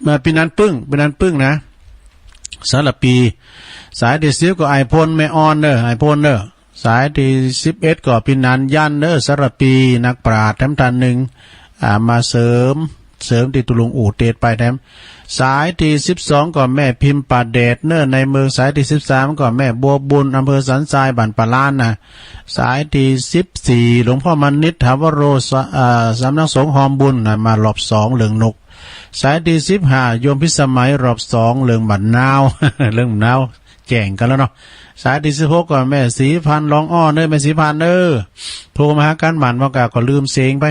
มาปีนันปึ้ง ปีนันปึ้งนะ สารภี สายตี้สิบก็อ้ายพลแม่อ่อนเนอะ อ้ายพลเนอะ สายตี้สิบเอ็ดก็ปีนันยันเนอะ สารภี นักปราชญ์แถมต้านนึ่ง อ่า มาเสริม เสริมตี้ตุ๊ลุงอู้เตสไปแถม สายตี้สิบสองก็แม่พิมพ์ป่าแดดเนอะ ในเมือง สายตี้สิบสามก็แม่บัวบุญ อำเภอสันทราย บ้านป่าล้านนะ สายตี้สิบสี่ หลวงพ่อมานิต ถาวโร ส- อ่า สำนักสงฆ์ฮอมบุญนะ มารอบสองเรื่องนก สายตี้สิบห้า โยมพิสมัย รอบสองเรื่องบั้นนาว เรื่องบั้นนาว แจ้งกั๋นแล้วเนาะ สายตี้สิบหกก็แม่ศรีพันธ์ ร้องอ้อเนอะ แม่ศรีพันธ์เนอะ โทรมาหากั๋นหมั่น ว่าก๋าก็ลืมเสียงไป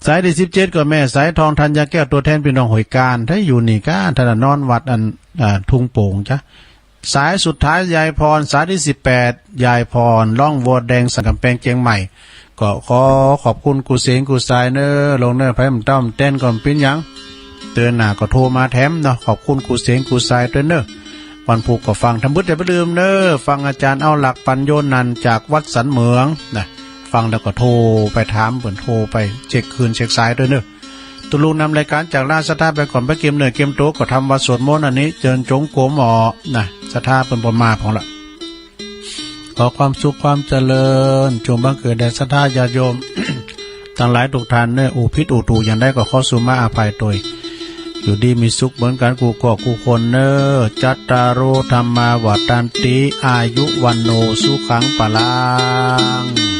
สายตี้สิบเจ็ดก็แม่สายทอง ธัญญาแก้ว ตั๋วแทนปี้น้องห้วยก้าน ถ้าอยู่นี่ก้า ถ้านอนวัดอัน อ่า ทุ่งโป่งจ๊ะ สายสุดท้ายยายพร สายตี้สิบแปด ยายพร ร้องวัวแดง สันก๋ำแปง เจียงใหม่ ก็ขอขอบคุณกู้เสียงกู้สายเนอะ ลงเนอะ ใผบ่เต้นบ่แตนก็บ่เป๋นหยัง เตื้อหน้าก็โทรมาแถมเนาะ ขอบคุณกู้เสียงกู้สายตวยเนอะ วันพูกก็ฟัง ทำบุญอย่าไปลืมเนอะ ฟังอาจ๋ารย์เอาหลักปั๋ญโญนันท์จากวัดสันเหมืองนะ ฟังแล้วก็โทรไปถามเปิ้น โทรไปเช็คคลื่นเช็คสายตวยเนอะ ตุ๊ลุงนำรายก๋านจากลาศรัทธาไปก่อน ไปเกียมเนื้อเกียมตั๋ว ก็ทำวัตรสวดมนต์อันนี้ เจิญจงกรมอ่อนะ ศรัทธาเปิ้นบ่มาพ่องละ ขอความสุขความเจริญ จงบังเกิดแด่ศรัทธาญาติโยม ตังหลายกู้ต้านเนอะ อู้ผิดอู้ถูกอย่างใดก็ขอสุมาอภัยตวย อยู่ดีมีสุขเหมือนกั๋นกู้ก้อกู้คนเนอะ จัตตาโร ธัมมา วัฑฒันติ อายุ วัณโณ สุขัง พลัง